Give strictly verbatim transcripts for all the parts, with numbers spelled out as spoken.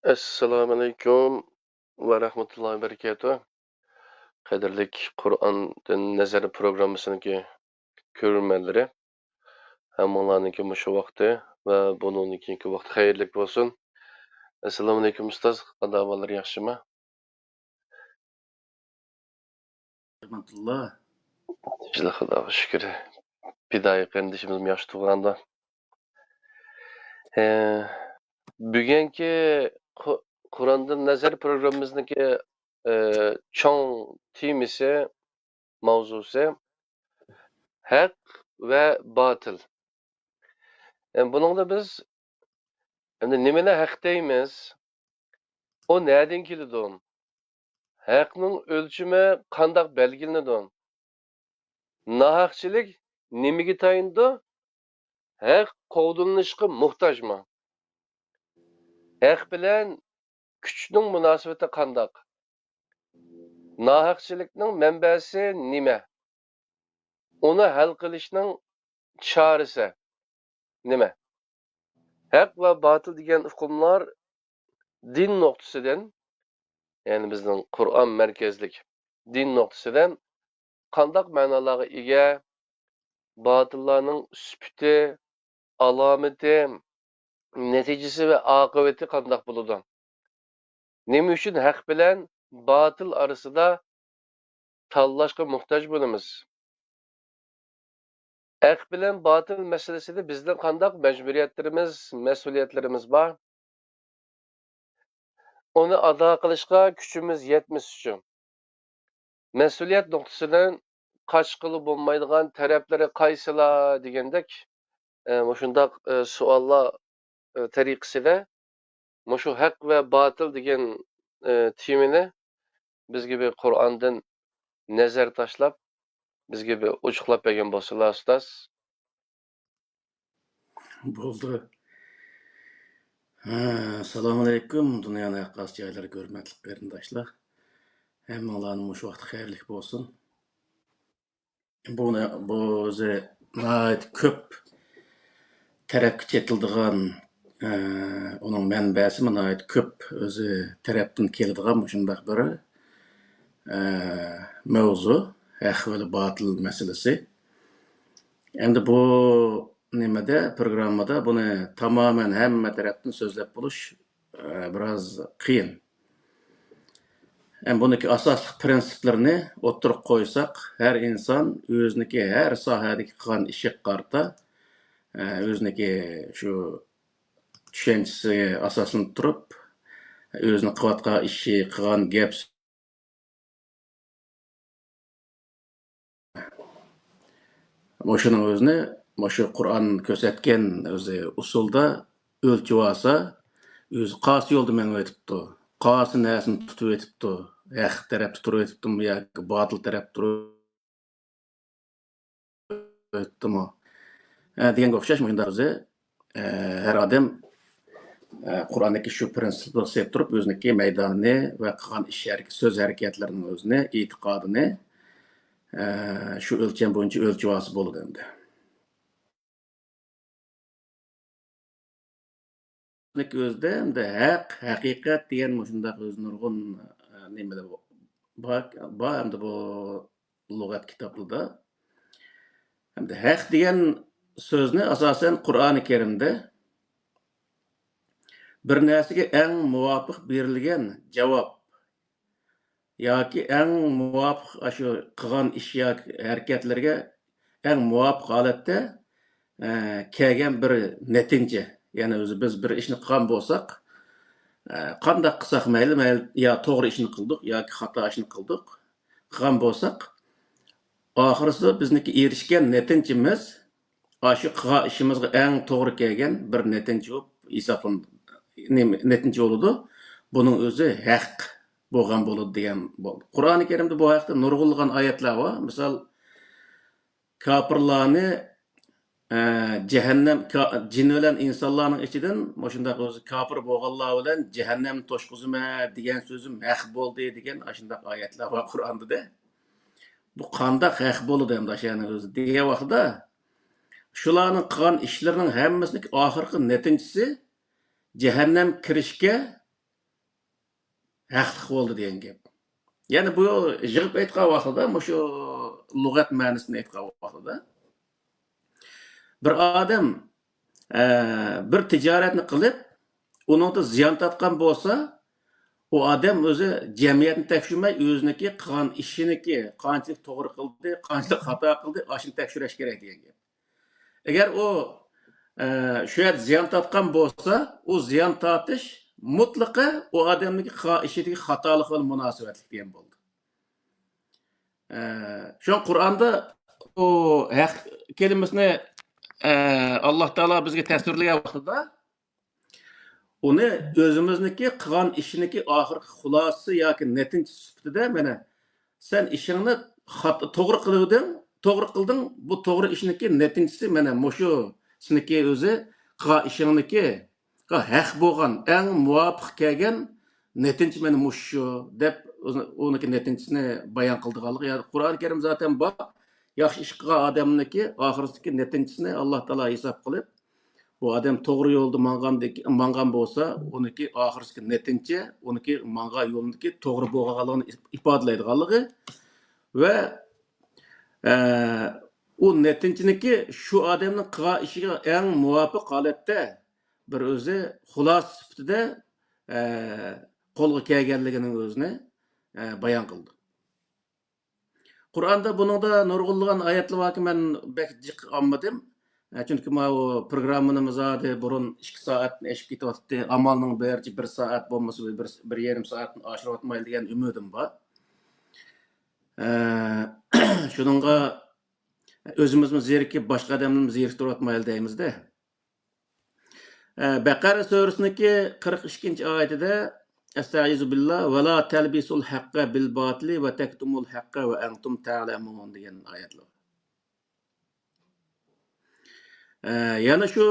ئەسسالامۇئەلەيكۇم ۋە رەھمەتۇللاھى ۋە بەرىكاتۇھ. قەدىرلىك قۇرئاندىن نەزەر پروگراممىسىنىڭكى كۆرۈرمەنلىرى، ھەممىڭلارنىڭكى مۇشۇ ۋاقتى ۋە بۇنىڭدىن كېيىنكى ۋاقتى خەيرلىك بولسۇن. ئەسسالامۇئەلەيكۇم ئۇستاز، قانداق ئەھۋاللار، ياخشىمۇ؟ رەھمەتۇللا. تىنچلىق، خۇداغا شۈكۈر. پىدائىي قېرىندىشىمىزمۇ ياخشى تۇرغاندا. ئە، بۈگۈنكى قۇ-، قۇرئاندىن نەزەر پروگراممىمىزنىڭكى، ئە، چوڭ تېمىسى، ماۋزۇسى ھەق ۋە باتىل. ئە، بۇنىڭدا بىز ئەمدى نېمىنى ھەق دەيمىز؟ ئۇ نەدىن كېلىدۇ؟ ھەقنىڭ ئۆلچىمى قانداق بەلگىلىنىدۇ؟ ناھەقچىلىك نېمىگە تايىنىدۇ؟ ھەق قوغدىلىشقا موھتاجمۇ؟ ھەق بىلەن كۈچنىڭ مۇناسىۋىتى قانداق؟ ناھەقچىلىكنىڭ مەنبەسى نېمە؟ ئۇنى ھەل قىلىشنىڭ چارىسى نېمە؟ ھەق ۋە باتىل دېگەن ئۇقۇملار دىن نۇقتىسىدىن، يەنى بىزنىڭ قۇرئان مەركەزلىك دىن نۇقتىسىدىن قانداق مەنىلەرگە ئىگە؟ باتىللارنىڭ سۈپىتى، ئالامىتى، نەتىجىسى ۋە ئاقىۋىتى قانداق بولىدۇ؟ نېمە ئۈچۈن ھەق بىلەن باتىل ئارىسىدا تاللاشقا موھتاج بولىمىز؟ ھەق بىلەن باتىل مەسىلىسىدە بىزنىڭ قانداق مەجبۇرىيەتلىرىمىز، مەسئۇلىيەتلىرىمىز بار؟ ئۇنى ئادا قىلىشقا كۈچىمىز يەتمىسىچۇ؟ مەسئۇلىيەت نۇقتىسىدىن قاچقىلى بولمايدىغان تەرەپلىرى قايسىلار دېگەندەك، ئە، مۇشۇنداق، ئە، سوئاللار، ئە، تەرىقىسىدە مۇشۇ ھەق ۋە باتىل دېگەن، ئە، تېمىنى بىزگە بىر قۇرئاندىن نەزەر تاشلاپ، بىزگە بىر ئوچۇقلاپ بەرگەن بولسىلا، ئۇستاز. بولدى. ھە، ئەسسالامۇئەلەيكۇم، دۇنيانىڭ ھەر قايسى جايلىرىدىكى ھۆرمەتلىك قېرىنداشلار. ھەممىڭلارنىڭ مۇشۇ ۋاقتى خەيرلىك بولسۇن. بۇ، بۇ ئۆزى ناھايىتى كۆپ تەرەپكە چېتىلىدىغان، ئە، ئۇنىڭ مەنبەسىمۇ ناھايىتى كۆپ، ئۆزى تەرەپتىن كېلىدىغان مۇشۇنداق بىر، ئە، مەۋزۇ، ھەق ۋە باتىل مەسىلىسى. ئەمدى بۇ نېمىدە، پروگراممىدا بۇنى تامامەن ھەممە تەرەپتىن سۆزلەپ بولۇش، ئە، بىراز قىيىن. ھەم بۇنىڭكى ئاساسلىق پىرىنسىپلىرىنى ئوتتۇرىغا قويساق، ھەر ئىنسان ئۆزىنىڭكى ھەر ساھەدىكى قىلغان ئىشىغا قارىتا، ئە، ئۆزىنىڭكى شۇ چۈشەنچىسىگە ئاساسلىنىپ تۇرۇپ، ئۆزىنىڭ قىلىۋاتقان ئىشى، قىلغان گەپ مۇشۇنىڭ ئۆزىنى، مۇشۇ قۇرئان كۆرسەتكەن ئۆزى ئۇسۇلدا ئۆلچىۋالسا، ئۆزى قايسى يولدا مېڭىۋېتىپتۇ، قايسى نەرسىنى تۇتۇۋېتىپتۇ، ھەق تەرەپتە تۇرۇۋېتىپتۇمۇ ياكى باتىل تەرەپتە تۇرۇۋېتىپتۇمۇ، ئە، دېگەنگە ئوخشاش مۇشۇنداق ئۆزى، ئە، ھەر ئادەم، ئە، قۇرئاندىكى شۇ پىرىنسىپلارغا سېلىپ تۇرۇپ، ئۆزىنىڭكى مەيدانىنى ۋە قىلغان ئىش ھەرىكىتى، سۆز ھەرىكەتلىرىنىڭ ئۆزىنى، ئېتىقادىنى، ئە، شۇ ئۆلچەم بويىچە ئۆلچىۋالسا بولىدۇ ئەمدى. ئۆزىدە ئەمدى ھەق، ھەقىقەت دېگەن مۇشۇنداق ئۆزى نۇرغۇن، ئە، نېمىلەر بار، بار ئەمدى بۇ لۇغەت كىتابلىرىدا. ئەمدى ھەق دېگەن سۆزنى ئاساسەن قۇرئانى كەرىمدە بىر نەرسىگە ئەڭ مۇۋاپىق بېرىلگەن جاۋاب ياكى ئەڭ مۇۋاپىق ئاشۇ قىلغان ئىش ياكى ھەرىكەتلىرىگە ئەڭ مۇۋاپىق ھالەتتە، ئە، كەلگەن بىر نەتىجە. يەنى ئۆزى بىز بىر ئىشنى قىلغان بولساق، ئە، قانداق قىلساق مەيلى، مەيلى يا توغرا ئىشنى قىلدۇق ياكى خاتا ئىشنى قىلدۇق، قىلغان بولساق، ئاخىرسىدا بىزنىڭكى ئېرىشكەن نەتىجىمىز ئاشۇ قىلغان ئىشىمىزغا ئەڭ توغرا كەلگەن بىر نەتىجە بولۇپ ھېسابلىنىدۇ. نېمە، نەتىجە بولىدۇ. بۇنىڭ ئۆزى ھەق بولغان بولىدۇ دېگەن بولدى. قۇرئانى كەرىمدە بۇ ھەقتە نۇرغۇنلىغان ئايەتلەر بار. مىسال، كاپىرلارنى، ئە، جەھەننەم، كا-، جىن بىلەن ئىنسانلارنىڭ ئىچىدىن مۇشۇنداق ئۆزى كاپىر بولغانلار بىلەن جەھەننەم توشقۇزىمەن دېگەن سۆزۈم ھەق بولدى دېگەن ئاشۇنداق ئايەتلەر بار قۇرئاندا دە. بۇ قانداق ھەق بولىدۇ ئەمدى ئاشۇ يەرنىڭ ئۆزى دېگەن ۋاقتىدا، شۇلارنىڭ قىلغان ئىشلىرىنىڭ ھەممىسىنىڭ ئاخىرقى نەتىجىسى جەھەننەم كىرىشكە ھەقلىق بولدى دېگەن گەپ. يەنى بۇ يىغىپ ئېيتقان ۋاقتىدا، مۇشۇ لۇغەت مەنىسىنى ئېيتقان ۋاقتىدا، بىر ئادەم، ئە، بىر تىجارەتنى قىلىپ، ئۇنىڭدا زىيان تارتقان بولسا، ئۇ ئادەم ئۆزى جەمئىيەتنى تەكشۈرمەي، ئۆزىنىڭكى قىلغان ئىشىنىڭكى قانچىلىك توغرا قىلدى، قانچىلىك خاتا قىلدى، ئاشۇنى تەكشۈرۈش كېرەك دېگەن گەپ. ئەگەر ئۇ، ئە، شۇ يەردە زىيان تارتقان بولسا، ئۇ زىيان تارتىش مۇتلىقى ئۇ ئادەمنىڭكى قىلغان ئىشىدىكى خاتالىق بىلەن مۇناسىۋەتلىك دېگەن بولدى. ئە، شۇڭا قۇرئاندا ئۇ ھەق كەلىمىسىنى، ئە، ئاللا تائالا بىزگە تەسۋىرلىگەن ۋاقتىدا، ئۇنى ئۆزىمىزنىڭكى قىلغان ئىشىنىڭكى ئاخىرقى خۇلاسىسى ياكى نەتىجىسى سۈپىتىدە، مانا، سەن ئىشىڭنى خات-، توغرا قىلىۋىدىڭ، توغرا قىلدىڭ، بۇ توغرا ئىشنىڭكى نەتىجىسى، مانا، مۇشۇ سېنىڭكى ئۆزى قىلغان ئىشىڭنىڭكى ھەق بولغان، ئەڭ مۇۋاپىق كەلگەن نەتىجە، مانا، مۇشۇ، دەپ ئۇنىڭكى نەتىجىسىنى بايان قىلىدىغانلىقى. يا، قۇرئان كەرىم زاتەن بار، ياخشى ئىش قىلغان ئادەمنىڭكى ئاخىرىسىدىكى نەتىجىسىنى ئاللا تائالا ھېساب قىلىپ، بۇ ئادەم توغرا يولدا ماڭغاندىكى، ماڭغان بولسا، ئۇنىڭكى ئاخىرسىدىكى نەتىجە، ئۇنىڭكى ماڭغان يولىدىكى توغرا بولغانلىقىنى ئىپادىلەيدىغانلىقى ۋە، ئە، ئۇ نەتىجىنىڭكى شۇ ئادەمنىڭ قىلغان ئىشىغا ئەڭ مۇۋاپىق ھالەتتە بىر ئۆزى خۇلاسە سۈپىتىدە، ئە، قولغا كەلگەنلىكىنىڭ ئۆزىنى، ئە، بايان قىلدى. قۇرئاندا بۇنىڭدا نۇرغۇنلىغان ئايەتلەر باركى، مەن بەك جىق ئالمىدىم. ئە، چۈنكى ماۋۇ پروگراممىنىڭ زادى بۇرۇن ئىككى سائەتتىن ئېشىپ كېتىۋاتتى. ئامالنىڭ بىرىچە بىر سائەت بولمىسا، بىر، بىر يېرىم سائەتتىن ئاشۇرۇۋاتمايلى دېگەن ئۈمىدىم بار. ئە، شۇنىڭغا ئۆزىمىزمۇ زېرىكىپ، باشقا ئادەمنىمۇ زېرىكتۈرۈۋاتمايلى دەيمىز-دە. ئە، بەقەرە سۈرىسىنىڭكى قىرىق ئىككىنچى ئايىتىدە، ئەستەئىزۇ بىللا، «ۋەلا تەلبىسۇل ھەققە بىل باتىلى ۋە تەكتۇمۇل ھەققە ۋە ئەنتۇم تەلەمۇن» دېگەن ئايەتلەر. ئە، يەنە شۇ،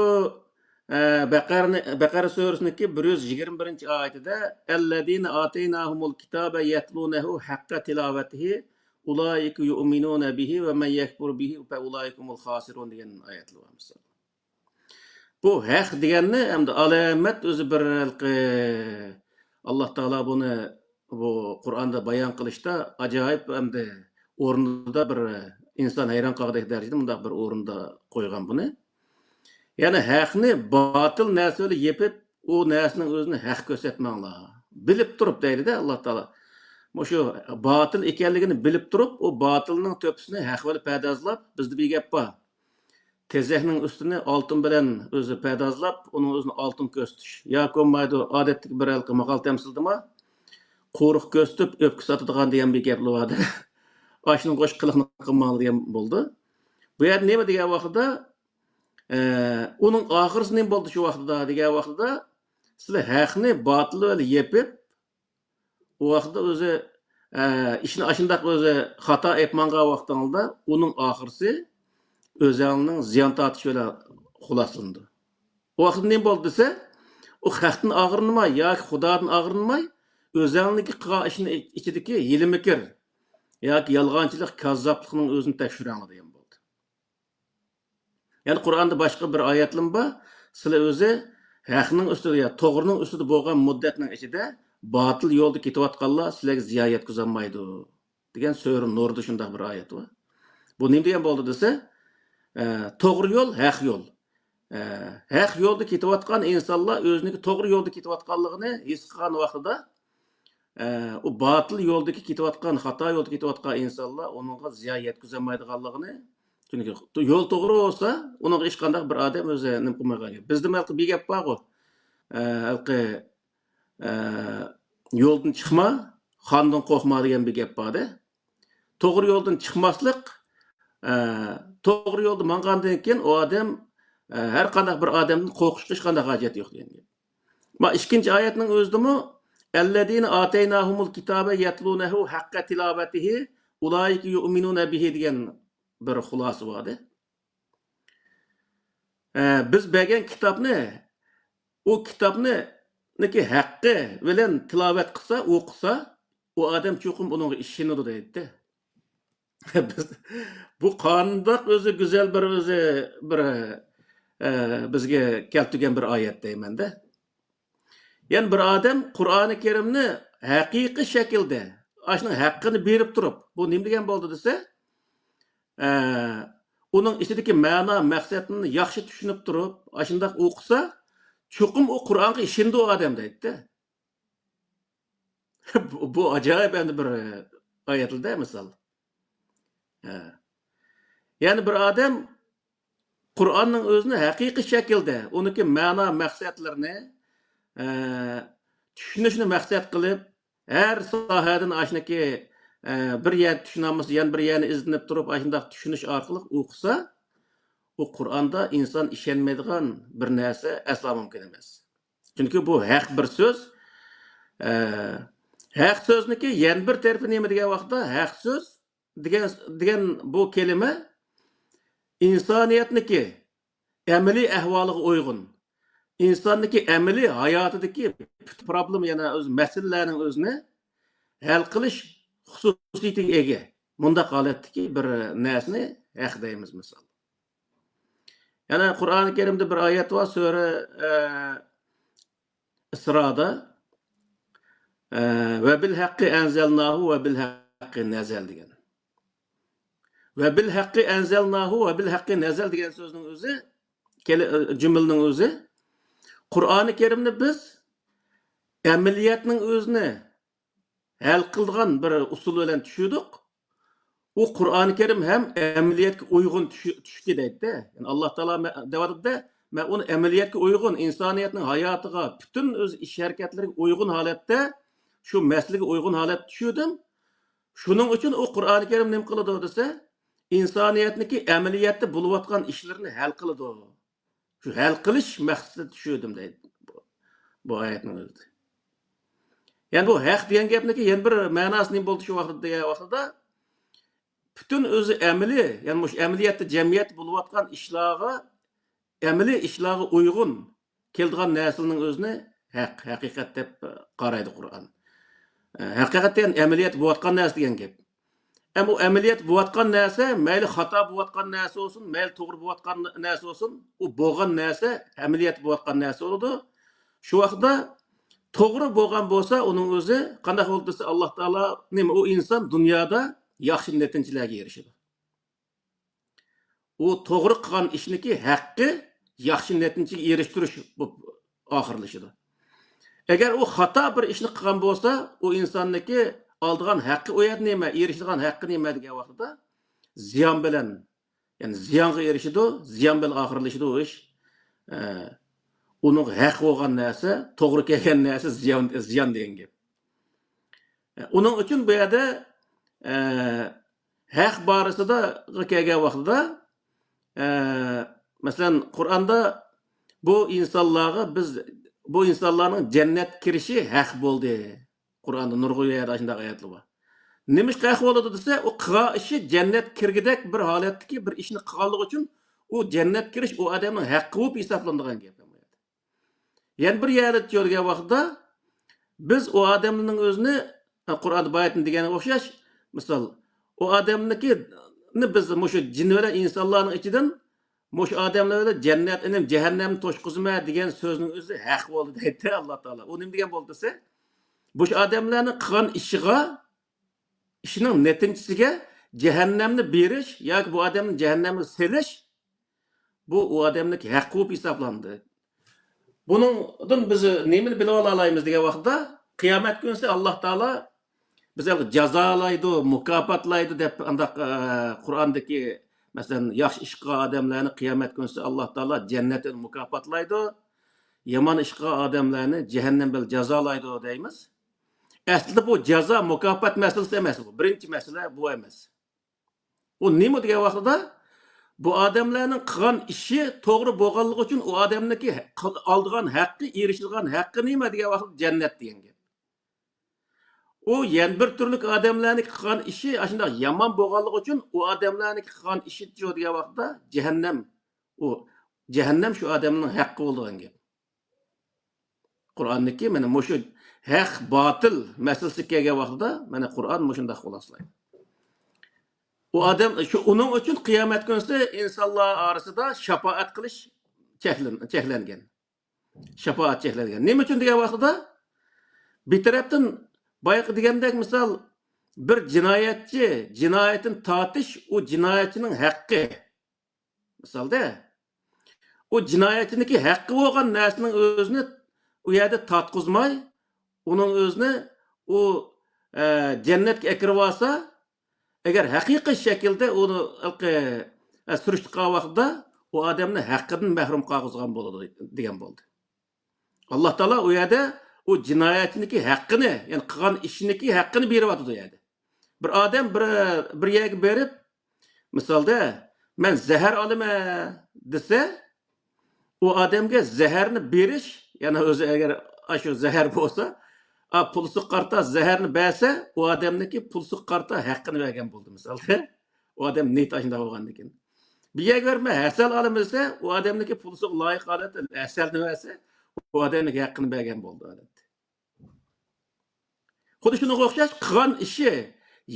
ئە، بەقەرنى، بەقەرە سۈرىسىنىڭكى بىر يۈز يىگىرمە بىرىنچى ئايىتىدە، «ئەللەزىنە ئاتەيناھۇمۇل كىتابە يەتلۇنەھۇ ھەققە تىلاۋەتىھى ئۇلائىكە يۇئمىنۇنە بىھى ۋە مەن يەكفۇر بىھى فە ئۇلائىكە ھۇمۇل خاسىرۇن» دېگەن ئايەتلەر بار، مىسال. بۇ ھەق دېگەننى ئەمدى ئالامەت ئۆزى بىر ھېلىقى ئاللا تائالا بۇنى بۇ قۇرئاندا بايان قىلىشتا ئاجايىپ ئەمدى ئورنىدا بىر ئىنسان ھەيران قالغۇدەك دەرىجىدە مۇنداق بىر ئورۇندا قويغان بۇنى. يەنى ھەقنى باتىل نەرسە بىلەن يېپىپ، ئۇ نەرسىنىڭ ئۆزىنى ھەق كۆرسەتمەڭلار. بىلىپ تۇرۇپ دەيدۇ-دە ئاللا تائالا. مۇشۇ باتىل ئىكەنلىكىنى بىلىپ تۇرۇپ، ئۇ باتىلنىڭ تۆپىسىنى ھەق بىلەن پەردازلاپ، بىزدە بىر گەپ بار. تېزەكنىڭ ئۈستىنى ئالتۇن بىلەن ئۆزى پەردازلاپ، ئۇنىڭ ئۆزىنى ئالتۇن كۆرسىتىش. ياكى بولمايدۇ، ئادەتتىكى بىر ھېلىقى ماقال تەمسىلدىمۇ، قورۇق كۆرسىتىپ، ئۆپكە ساتىدىغان دېگەن بىر گەپلا بار-دە. ئاشۇنىڭغا ئوخشاش قىلىقنى قىلماڭلار دېگەن بولدى. بۇ يەردە نېمە دېگەن ۋاقتىدا، ئە، ئۇنىڭ ئاخىرسى نېمە بولدى شۇ ۋاقتىدا دېگەن ۋاقتىدا، سىلەر ھەقنى باتىل بىلەن يېپىپ، ئۇ ۋاقىتتا ئۆزى، ئە، ئىشنى ئاشۇنداق ئۆزى خاتا ئېلىپ ماڭغان ۋاقتىڭىزدا ئۇنىڭ ئاخىرىسى ئۆزەڭنىڭ زىيان تارتىشى بىلەن خۇلاسىلىنىدۇ. ئۇ ۋاقىتتا نېمە بولدى دېسە، ئۇ خەقتىن ئاغرىنماي ياكى خۇدادىن ئاغرىنماي، ئۆزەڭنىڭكى قىلغان ئىشىنىڭ ئىچىدىكى ھىيلە-مىكىر ياكى يالغانچىلىق، كاززاپلىقنىڭ ئۆزىنى تەكشۈرەڭلار دېگەن بولدى. يەنى قۇرئاندا باشقا بىر ئايەتلىمۇ بار. سىلەر ئۆزى ھەقنىڭ ئۈستىدە، يا توغرىنىڭ ئۈستىدە بولغان مۇددەتنىڭ ئىچىدە باتىل يولدا كېتىۋاتقانلار سىلەرگە زىيان يەتكۈزەلمەيدۇ، دېگەن سۈرە نۇردا شۇنداق بىر ئايەت بار. بۇ نېمە دېگەن بولدى دېسە، ئە، توغرا يول، ھەق يول. ئە، ھەق يولدا كېتىۋاتقان ئىنسانلار ئۆزىنىڭكى توغرا يولدا كېتىۋاتقانلىقىنى ھېس قىلغان ۋاقتىدا، ئە، ئۇ باتىل يولدىكى كېتىۋاتقان، خاتا يولدا كېتىۋاتقان ئىنسانلار ئۇنىڭغا زىيان يەتكۈزەلمەيدىغانلىقىنى، چۈنكى يول توغرا بولسا، ئۇنىڭغا ھېچقانداق بىر ئادەم ئۆزى نېمە قىلمايدىغان گەپ. بىزدە ھېلىقى بىر گەپ بارغۇ، ئە، ھېلىقى، ئە، «يولدىن چىقما، خاندىن قورقما» دېگەن بىر گەپ بار-دە. توغرا يولدىن چىقماسلىق، ئە، توغرا يولدا ماڭغاندىن كېيىن ئۇ ئادەم، ئە، ھەر قانداق بىر ئادەمدىن قورقۇشقا ھېچقانداق ھاجەت يوق دېگەن گەپ. ما ئىككىنچى ئايەتنىڭ ئۆزىدىمۇ، «ئەللەزىنە ئاتەيناھۇمۇل كىتابە يەتلۇنەھۇ ھەققە تىلاۋەتىھى ئۇلائىكە يۇئمىنۇنە بىھى» دېگەن بىر خۇلاسە بار-دە. ئە، بىز بەرگەن كىتابنى، ئۇ كىتابنى، نىكى ھەققى بىلەن تىلاۋەت قىلسا، ئوقۇسا، ئۇ ئادەم چوقۇم ئۇنىڭغا ئىشىنىدۇ دەيدۇ. بىز، بۇ قانداق ئۆزى گۈزەل بىر، ئۆزى بىر، ئە، بىزگە كەلتۈرگەن بىر ئايەت دەيمەن-دە. يەنى بىر ئادەم قۇرئانى كەرىمنى ھەقىقىي شەكىلدە ئاشۇنىڭ ھەققىنى بېرىپ تۇرۇپ، بۇ نېمە دېگەن بولدى دېسە، ئە، ئۇنىڭ ئىچىدىكى مەنا، مەقسەتنى ياخشى چۈشىنىپ تۇرۇپ، ئاشۇنداق ئوقۇسا، چوقۇم ئۇ قۇرئانغا ئىشىنىدۇ ئۇ ئادەم دەيدىدە. بۇ، بۇ ئاجايىپ ئەمدى بىر، ئايەتلىدە مىسال. ھە. يەنى بىر ئادەم قۇرئاننىڭ ئۆزىنى ھەقىقىي شەكىلدە، ئۇنىڭكى مەنا مەقسەتلىرىنى، ئە، چۈشىنىشنى مەقسەت قىلىپ، ھەر ساھەدىن ئاشۇنىڭكى، ئە، بىر يەر چۈشىنەلمىسە، يەنە بىر يەرنى ئىزدىنىپ تۇرۇپ، ئاشۇنداق چۈشىنىش ئارقىلىق ئوقۇسا، ئۇ قۇرئاندا ئىنسان ئىشەنمەيدىغان بىر نەرسە ئەسلا مۇمكىن ئەمەس. چۈنكى بۇ ھەق بىر سۆز. ئە، ھەق سۆزنىكى يەنە بىر تەرىپى نېمە دېگەن ۋاقىتتا، ھەق سۆز دېگەن، دېگەن بۇ كەلىمە ئىنسانىيەتنىكى ئەمەلىي ئەھۋالىغا ئۇيغۇن، ئىنساننىڭكى ئەمەلىي ھاياتىدىكى پۇت پروبلېما، يەنە ئۆز مەسىلىلەرنىڭ ئۆزىنى ھەل قىلىش خۇسۇسىيىتىگە ئىگە. مۇنداق ھالەتتىكى بىر نەرسىنى ھەق دەيمىز، مىسال. يەنە قۇرئانى كەرىمدە بىر ئايەت بار، سۈرە، ئە، ئىسرادا، ئە، «ۋە بىل ھەققى ئەنزەلناھۇ ۋە بىل ھەققى نەزەل» دېگەن. «ۋە بىل ھەققى ئەنزەلناھۇ ۋە بىل ھەققى نەزەل» دېگەن سۆزنىڭ ئۆزى، كەلى-، جۈملىنىڭ ئۆزى، قۇرئانى كەرىمنى بىز ئەمەلىيەتنىڭ ئۆزىنى ھەل قىلىدىغان بىر ئۇسۇل بىلەن چۈشۈردۇق. ئۇ قۇرئانى كەرىم ھەم ئەمەلىيەتكە ئۇيغۇن چۈشى-، چۈشتى دەيدىدە. يەنى ئاللا تائالا مە-، دەۋاتىدۇ-دە، مەن ئۇنى ئەمەلىيەتكە ئۇيغۇن، ئىنسانىيەتنىڭ ھاياتىغا، پۈتۈن ئۆز ئىش ھەرىكەتلىرىگە ئۇيغۇن ھالەتتە، شۇ مەسىلىگە ئۇيغۇن ھالەتتە چۈشۈردۈم. شۇنىڭ ئۈچۈن ئۇ قۇرئانى كەرىم نېمە قىلىدۇ دېسە، ئىنسانىيەتنىڭكى ئەمەلىيەتتە بولۇۋاتقان ئىشلىرىنى ھەل قىلىدۇ. شۇ ھەل قىلىش مەقسىتىدە چۈشۈردۈم دەيدۇ بۇ، بۇ ئايەتنىڭ ئۆزىدە. يەنى بۇ ھەق دېگەن گەپنىكى يەنە بىر مەناسى نېمە بولدى شۇ ۋاقىتتا دېگەن ۋاقتىدا، پۈتۈن ئۆزى ئەمەلىي، يەنى مۇشۇ ئەمەلىيەتتە، جەمئىيەتتە بولۇۋاتقان ئىشلارغا، ئەمەلىي ئىشلارغا ئۇيغۇن كېلىدىغان نەرسىنىڭ ئۆزىنى ھەق، ھەقىقەت دەپ قارايدۇ قۇرئان. ھەقىقەت دېگەن ئەمەلىيەتتە بولۇۋاتقان نەرسە دېگەن گەپ. ئەمما ئۇ ئەمەلىيەتتە بولۇۋاتقان نەرسە، مەيلى خاتا بولۇۋاتقان نەرسە بولسۇن، مەيلى توغرا بولۇۋاتقان نەرسە بولسۇن، ئۇ بولغان نەرسە، ئەمەلىيەتتە بولۇۋاتقان نەرسە بولىدۇ. شۇ ۋاقىتتا توغرا بولغان بولسا، ئۇنىڭ ئۆزى قانداق بولدى دېسە، ئاللا تائالا نېمە، ئۇ ئىنسان دۇنيادا ياخشى نەتىجىلەرگە ئېرىشىدۇ. ئۇ توغرا قىلغان ئىشنىكى ھەققى ياخشى نەتىجىگە ئېرىشتۈرۈش بولۇپ ئاخىرلىشىدۇ. ئەگەر ئۇ خاتا بىر ئىشنى قىلغان بولسا، ئۇ ئىنساننىڭكى ئالىدىغان ھەققى ئۇ يەردە نېمە، ئېرىشىدىغان ھەققى نېمە دېگەن ۋاقتىدا زىيان بىلەن، يەنى زىيانغا ئېرىشىدۇ، زىيان بىلەن ئاخىرلىشىدۇ ئۇ ئىش. ئە، ئۇنىڭ ھەق بولغان نەرسە، توغرا كەلگەن نەرسە زىيان، زىيان دېگەن گەپ. ئۇنىڭ ئۈچۈن بۇ يەردە، ئە، ھەق بارىسىدا كەلگەن ۋاقتىدا، ئە، مەسىلەن، قۇرئاندا بۇ ئىنسانلارغا بىز، بۇ ئىنسانلارنىڭ جەننەتكە كىرىشى ھەق بولدى. قۇرئاندا نۇرغۇن يەردە شۇنداق ئايەتلەر بار. نېمىشقا ھەق بولىدۇ دېسە، ئۇ قىلغان ئىشى جەننەت كىرگۈدەك بىر ھالەتتىكى بىر ئىشنى قىلغانلىقى ئۈچۈن ئۇ جەننەت كىرىش ئۇ ئادەمنىڭ ھەققى بولۇپ ھېسابلىنىدىغان گەپ. يەنە بىر يەردە چۈشۈرگەن ۋاقىتتا، بىز ئۇ ئادەمنىڭ ئۆزىنى، قۇرئاندا بايىتىن دېگەنگە ئوخشاش، مىسال، ئۇ ئادەمنىڭكىنى بىز مۇشۇ جىن بىلەن ئىنسانلارنىڭ ئىچىدىن مۇشۇ ئادەملەر بىلەن جەننەت، ئىنىم، جەھەننەمنى توشقۇزىمەن دېگەن سۆزنىڭ ئۆزى ھەق بولدى دەيدۇ ئاللا تائالا. ئۇ نېمە دېگەن بولدى دېسە، مۇشۇ ئادەملەرنىڭ قىلغان ئىشىغا، ئىشىنىڭ نەتىجىسىگە جەھەننەمنى بېرىش ياكى بۇ ئادەمنى جەھەننەمگە سېلىش، بۇ ئۇ ئادەمنىڭ ھەققى بولۇپ ھېسابلاندى. بۇنىڭدىن بىز نېمىنى بىلىۋالالايمىز دېگەن ۋاقىتتا، قىيامەت كۈنىسى ئاللا تائالا بىز جازالايدۇ، مۇكاپاتلايدۇ دەپ ئانداق، ئە، قۇرئاندىكى، مەسىلەن، ياخشى ئىش قىلغان ئادەملەرنى قىيامەت كۈنىسى ئاللا تائالا جەننەتتە مۇكاپاتلايدۇ، يامان ئىش قىلغان ئادەملەرنى جەھەننەم بىلەن جازالايدۇ دەيمىز. ئەسلىدە بۇ جازا، مۇكاپات مەسىلىسى ئەمەس بۇ. بىرىنچى مەسىلە بۇ ئەمەس. ئۇ نېمە دېگەن ۋاقتىدا، بۇ ئادەملەرنىڭ قىلغان ئىشى توغرا بولغانلىقى ئۈچۈن ئۇ ئادەمنىڭكى ھە-، ئالىدىغان ھەققى، ئېرىشىدىغان ھەققى نېمە دېگەن ۋاقىتتا جەننەت دېگەن گەپ. ئۇ يەنە بىر تۈرلۈك ئادەملەرنىڭ قىلغان ئىشى ئاشۇنداق يامان بولغانلىقى ئۈچۈن ئۇ ئادەملەرنىڭ قىلغان ئىشى شۇ دېگەن ۋاقىتتا جەھەننەم. ئۇ جەھەننەم شۇ ئادەمنىڭ ھەققى بولىدىغان گەپ. قۇرئاندىكى مانا مۇشۇ ھەق، باتىل مەسىلىسىگە كەلگەن ۋاقتىدا مانا قۇرئان مۇشۇنداق خۇلاسىلەيدۇ. ئۇ ئادەم، شۇ، ئۇنىڭ ئۈچۈن قىيامەت كۈنىسى ئىنسانلار ئارىسىدا شاپائەت قىلىش چەكلەن-، چەكلەنگەن. شاپائەت چەكلەنگەن. نېمە ئۈچۈن دېگەن ۋاقتىدا، بىر تەرەپتىن بايىقى دېگەندەك، مىسال، بىر جىنايەتچى جىنايىتىنى تارتىش، ئۇ جىنايەتچىنىڭ ھەققى. مىسالدا، ئۇ جىنايەتچىنىڭكى ھەققى بولغان نەرسىنىڭ ئۆزىنى ئۇ يەردە تارتقۇزماي، ئۇنىڭ ئۆزىنى ئۇ، ئە، جەننەتكە ئەكىرىۋالسا، ئەگەر ھەقىقىي شەكىلدە ئۇنى ھېلىقى، ئە، سۈرۈشتە قالغان ۋاقتىدا ئۇ ئادەمنى ھەققىدىن مەھرۇم قالغۇزغان بولىدۇ، دېگەن بولدى. ئاللا تائالا ئۇ يەردە ئۇ جىنايەتچىنىڭكى ھەققىنى، يەنى قىلغان ئىشىنىڭكى ھەققىنى بېرىۋاتىدۇ ئۇ يەردە. بىر ئادەم بىر، بىر يەرگە بېرىپ، مىسالدا، مەن زەھەر ئالىمەن دېسە، ئۇ ئادەمگە زەھەرنى بېرىش، يەنى ئۆزى ئەگەر ئاشۇ زەھەر بولسا، ئا، پۇلسىغا قارىتا زەھەرنى بەرسە، ئۇ ئادەمنىڭكى پۇلسىغا قارىتا ھەققىنى بەرگەن بولدى، مىسالدا. ئۇ ئادەم نىيىتى ئاشۇنداق بولغاندىكىن. بىر يەرگە بېرىپ، مەن ھەسەل ئالىمەن دېسە، ئۇ ئادەمنىڭكى پۇلسىغا لايىق ھالەتتە ھەسەلنى بەرسە، ئۇ ئادەمنىڭكى ھەققىنى بەرگەن بولدى، ئادەتتە. خۇددى شۇنىڭغا ئوخشاش، قىلغان ئىشى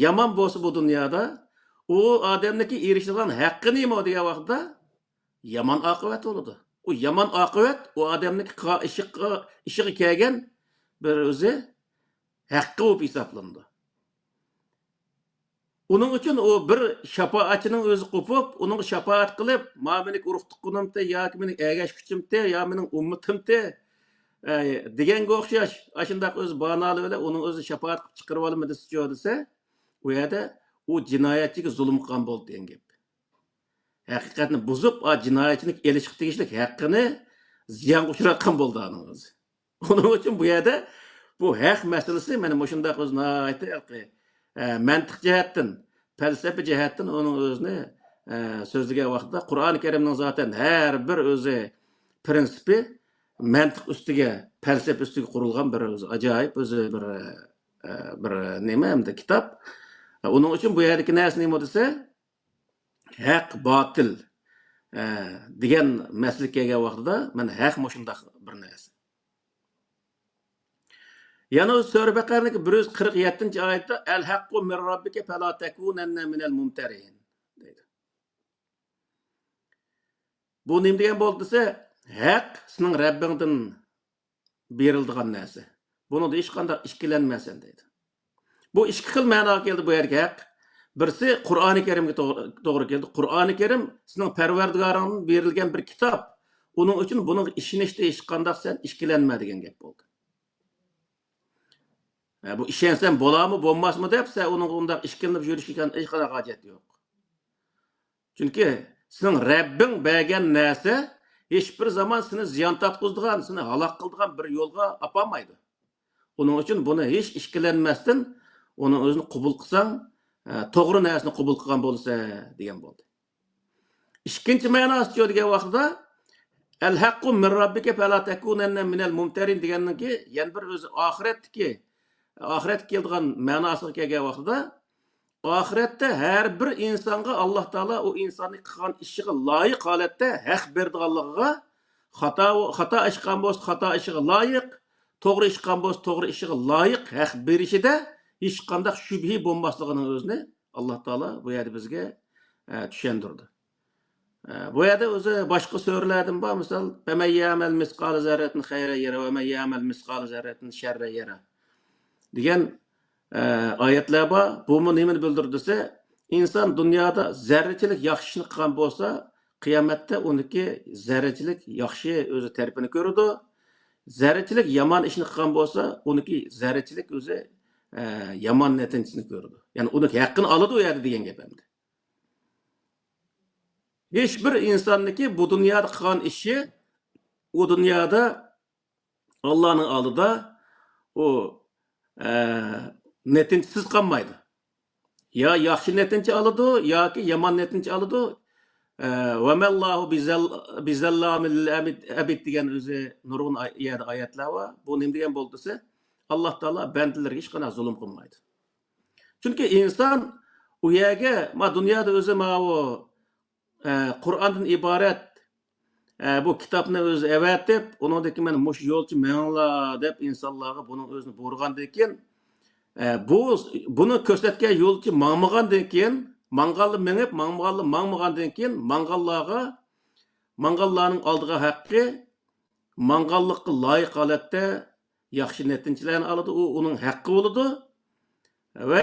يامان بولسا بۇ دۇنيادا، ئۇ ئادەمنىڭكى ئېرىشىدىغان ھەققى نېمە دېگەن ۋاقىتتا، يامان ئاقىۋەت بولىدۇ. ئۇ يامان ئاقىۋەت ئۇ ئادەمنىڭكى قىلغان ئىشىغا، ئىشىغا كەلگەن بىر ئۆزى ھەققى بولۇپ ھېسابلىنىدۇ. ئۇنىڭ ئۈچۈن ئۇ بىر شاپائەتچىنىڭ ئۆزى قوپۇپ، ئۇنىڭغا شاپائەت قىلىپ، ما مېنىڭ ئۇرۇق تۇغقىنىمتى ياكى مېنىڭ ئەگەشكۈچىمتى يا مېنىڭ ئۈممىتىمتى، ئە، دېگەنگە ئوخشاش، ئاشۇنداق ئۆزى بانالار بىلەن ئۇنىڭ ئۆزىنى شاپائەت قىلىپ چىقىرىۋالىمەن دېسىچۇ دېسە، ئۇ يەردە ئۇ جىنايەتچىگە زۇلۇم قىلغان بولدى دېگەن گەپ. ھەقىقەتنى بۇزۇپ، ئا، جىنايەتچىنىڭ ئېلىشقا تېگىشلىك ھەققىنى زىيانغا ئۇچراتقان بولدى ئانىڭ ئۆزى. ئۇنىڭ ئۈچۈن بۇ يەردە بۇ ھەق مەسىلىسى مانا مۇشۇنداق ئۆزى ناھايىتى ھېلىقى، ئە، مەنتىق جەھەتتىن، پەلسەپە جەھەتتىن ئۇنىڭ ئۆزىنى، ئە، سۆزلىگەن ۋاقتىدا قۇرئانى كەرىمنىڭ زاتەن ھەر بىر ئۆزى پرىنسىپى مەنتىق ئۈستىگە، پەلسەپە ئۈستىگە قۇرۇلغان بىر ئۆزى ئاجايىپ ئۆزى بىر، ئە، بىر نېمە ئەمدى كىتاب. ئۇنىڭ ئۈچۈن بۇ يەردىكى نەرسە نېمە دېسە، ھەق، باتىل، ئە، دېگەن مەسىلىگە كەلگەن ۋاقتىدا مانا ھەق مۇشۇنداق بىر نەرسە. يەنە ئۇ سۈرە بەقەرىنىڭكى بىر يۈز قىرىق يەتتىنچى ئايەتتە، «ئەل ھەققۇ مىن رەببىكە فەلا تەكۇنەننە مىنەل مۇمتەرىن» دەيدۇ. بۇ نېمە دېگەن بولدى دېسە، ھەق سېنىڭ رەببىڭدىن بېرىلىدىغان نەرسە. بۇنىڭدا ھېچقانداق ئىككىلەنمەيسەن دەيدۇ. بۇ ئىككى خىل مەناغا كەلدى بۇ يەردىكى ھەق. بىرسى قۇرئانى كەرىمگە توغرا، توغرا كېلىدۇ. قۇرئانى كەرىم سېنىڭ پەرۋەردىگارىڭدىن بېرىلگەن بىر كىتاب. ئۇنىڭ ئۈچۈن بۇنىڭغا ئىشىنىشتە ھېچقانداق سەن ئىككىلەنمە دېگەن گەپ بولدى. ھە، بۇ ئىشەنسەم بولارمۇ، بولماسمۇ دەپ سەن ئۇنىڭغا ئۇنداق ئىككىلىنىپ يۈرۈشكە ھېچقانداق ھاجەت يوق. چۈنكى سېنىڭ رەببىڭ بەرگەن نەرسە ھېچبىر زامان سېنى زىيان تارتقۇزىدىغان، سېنى ھالاك قىلىدىغان بىر يولغا ئاپارمايدۇ. ئۇنىڭ ئۈچۈن بۇنى ھېچ ئىككىلەنمەستىن ئۇنىڭ ئۆزىنى قوبۇل قىلساڭ، ئە، توغرا نەرسىنى قوبۇل قىلغان بولىسەن، دېگەن بولدى. ئىككىنچى مەناسىچۇ دېگەن ۋاقتىدا، «ئەل ھەققۇ مىن رەببىكە فەلا تەكۇنەننە مىنەل مۇمتەرىن» دېگەننىڭكى يەنە بىر ئۆزى ئاخىرەتتىكى، ئاخىرەتكە كېلىدىغان مەناسىغا كەلگەن ۋاقتىدا، ئاخىرەتتە ھەر بىر ئىنسانغا ئاللا تائالا ئۇ ئىنساننىڭ قىلغان ئىشىغا لايىق ھالەتتە ھەق بېرىدىغانلىقىغا، خاتا، خاتا ئىش قىلغان بولسا خاتا ئىشىغا لايىق، توغرا ئىش قىلغان بولسا توغرا ئىشىغا لايىق ھەق بېرىشىدە ھېچقانداق شۈبھە بولماسلىقىنىڭ ئۆزىنى ئاللا تائالا بۇ يەردە بىزگە، ئە، چۈشەندۈردى. ئە، بۇ يەردە ئۆزى باشقا سۈرىلەردىن بار، مىسال، «فەمەن يەمەل مىسقالە زەررەتىن خەيرەن يەرە، ۋە مەن يەمەل مىسقالە زەررەتىن شەررەن يەرە» دېگەن، ئە، ئايەتلەر بار. بۇمۇ نېمىنى بىلدۈرىدۇ دېسە، ئىنسان دۇنيادا زەررىچىلىك ياخشى ئىشنى قىلغان بولسا، قىيامەتتە ئۇنىڭكى زەررىچىلىك ياخشى ئۆزى تەرىپىنى كۆرىدۇ. زەررىچىلىك يامان ئىشنى قىلغان بولسا، ئۇنىڭكى زەررىچىلىك ئۆزى، ئە، يامان نەتىجىسىنى كۆرىدۇ. يەنى ئۇنىڭ ھەققىنى ئالىدۇ ئۇ يەردە دېگەن گەپ ئەمدى. ھېچ بىر ئىنساننىڭكى بۇ دۇنيادا قىلغان ئىشى ئۇ دۇنيادا ئاللانىڭ ئالدىدا ئۇ، ئە، نەتىجىسىز قالمايدۇ. يا ياخشى نەتىجە ئالىدۇ، ياكى يامان نەتىجە ئالىدۇ. ئە، «ۋەمەللاھۇ بىزەل-، بىزەللامىل ئەبىد» دېگەن ئۆزى نۇرغۇن ئاي-، يەردە ئايەتلەر بار. بۇ نېمە دېگەن بولدى دېسە، ئاللا تائالا بەندىلىرىگە ھېچقانداق زۇلۇم قىلمايدۇ. چۈنكى ئىنسان ئۇ يەرگە، ما دۇنيادا ئۆزى ماۋۇ، ئە، قۇرئاندىن ئىبارەت، ئە، بۇ كىتابنى ئۆزى ئەۋەتىپ، ئۇنىڭدىن كېيىن مانا مۇشۇ يولچە مېڭىڭلار دەپ ئىنسانلارغا بۇنىڭ ئۆزىنى بۇيرۇغاندىن كېيىن، ئە، بۇ، بۇنى كۆرسەتكەن يولچە ماڭمىغاندىن كېيىن، ماڭغانلا مېڭىپ، ماڭمىغانلا ماڭمىغاندىن كېيىن، ماڭغانلارغا، ماڭغانلارنىڭ ئالىدىغان ھەققى، ماڭغانلىققا لايىق ھالەتتە ياخشى نەتىجىلەرنى ئالىدۇ، ئۇ ئۇنىڭ ھەققى بولىدۇ. ۋە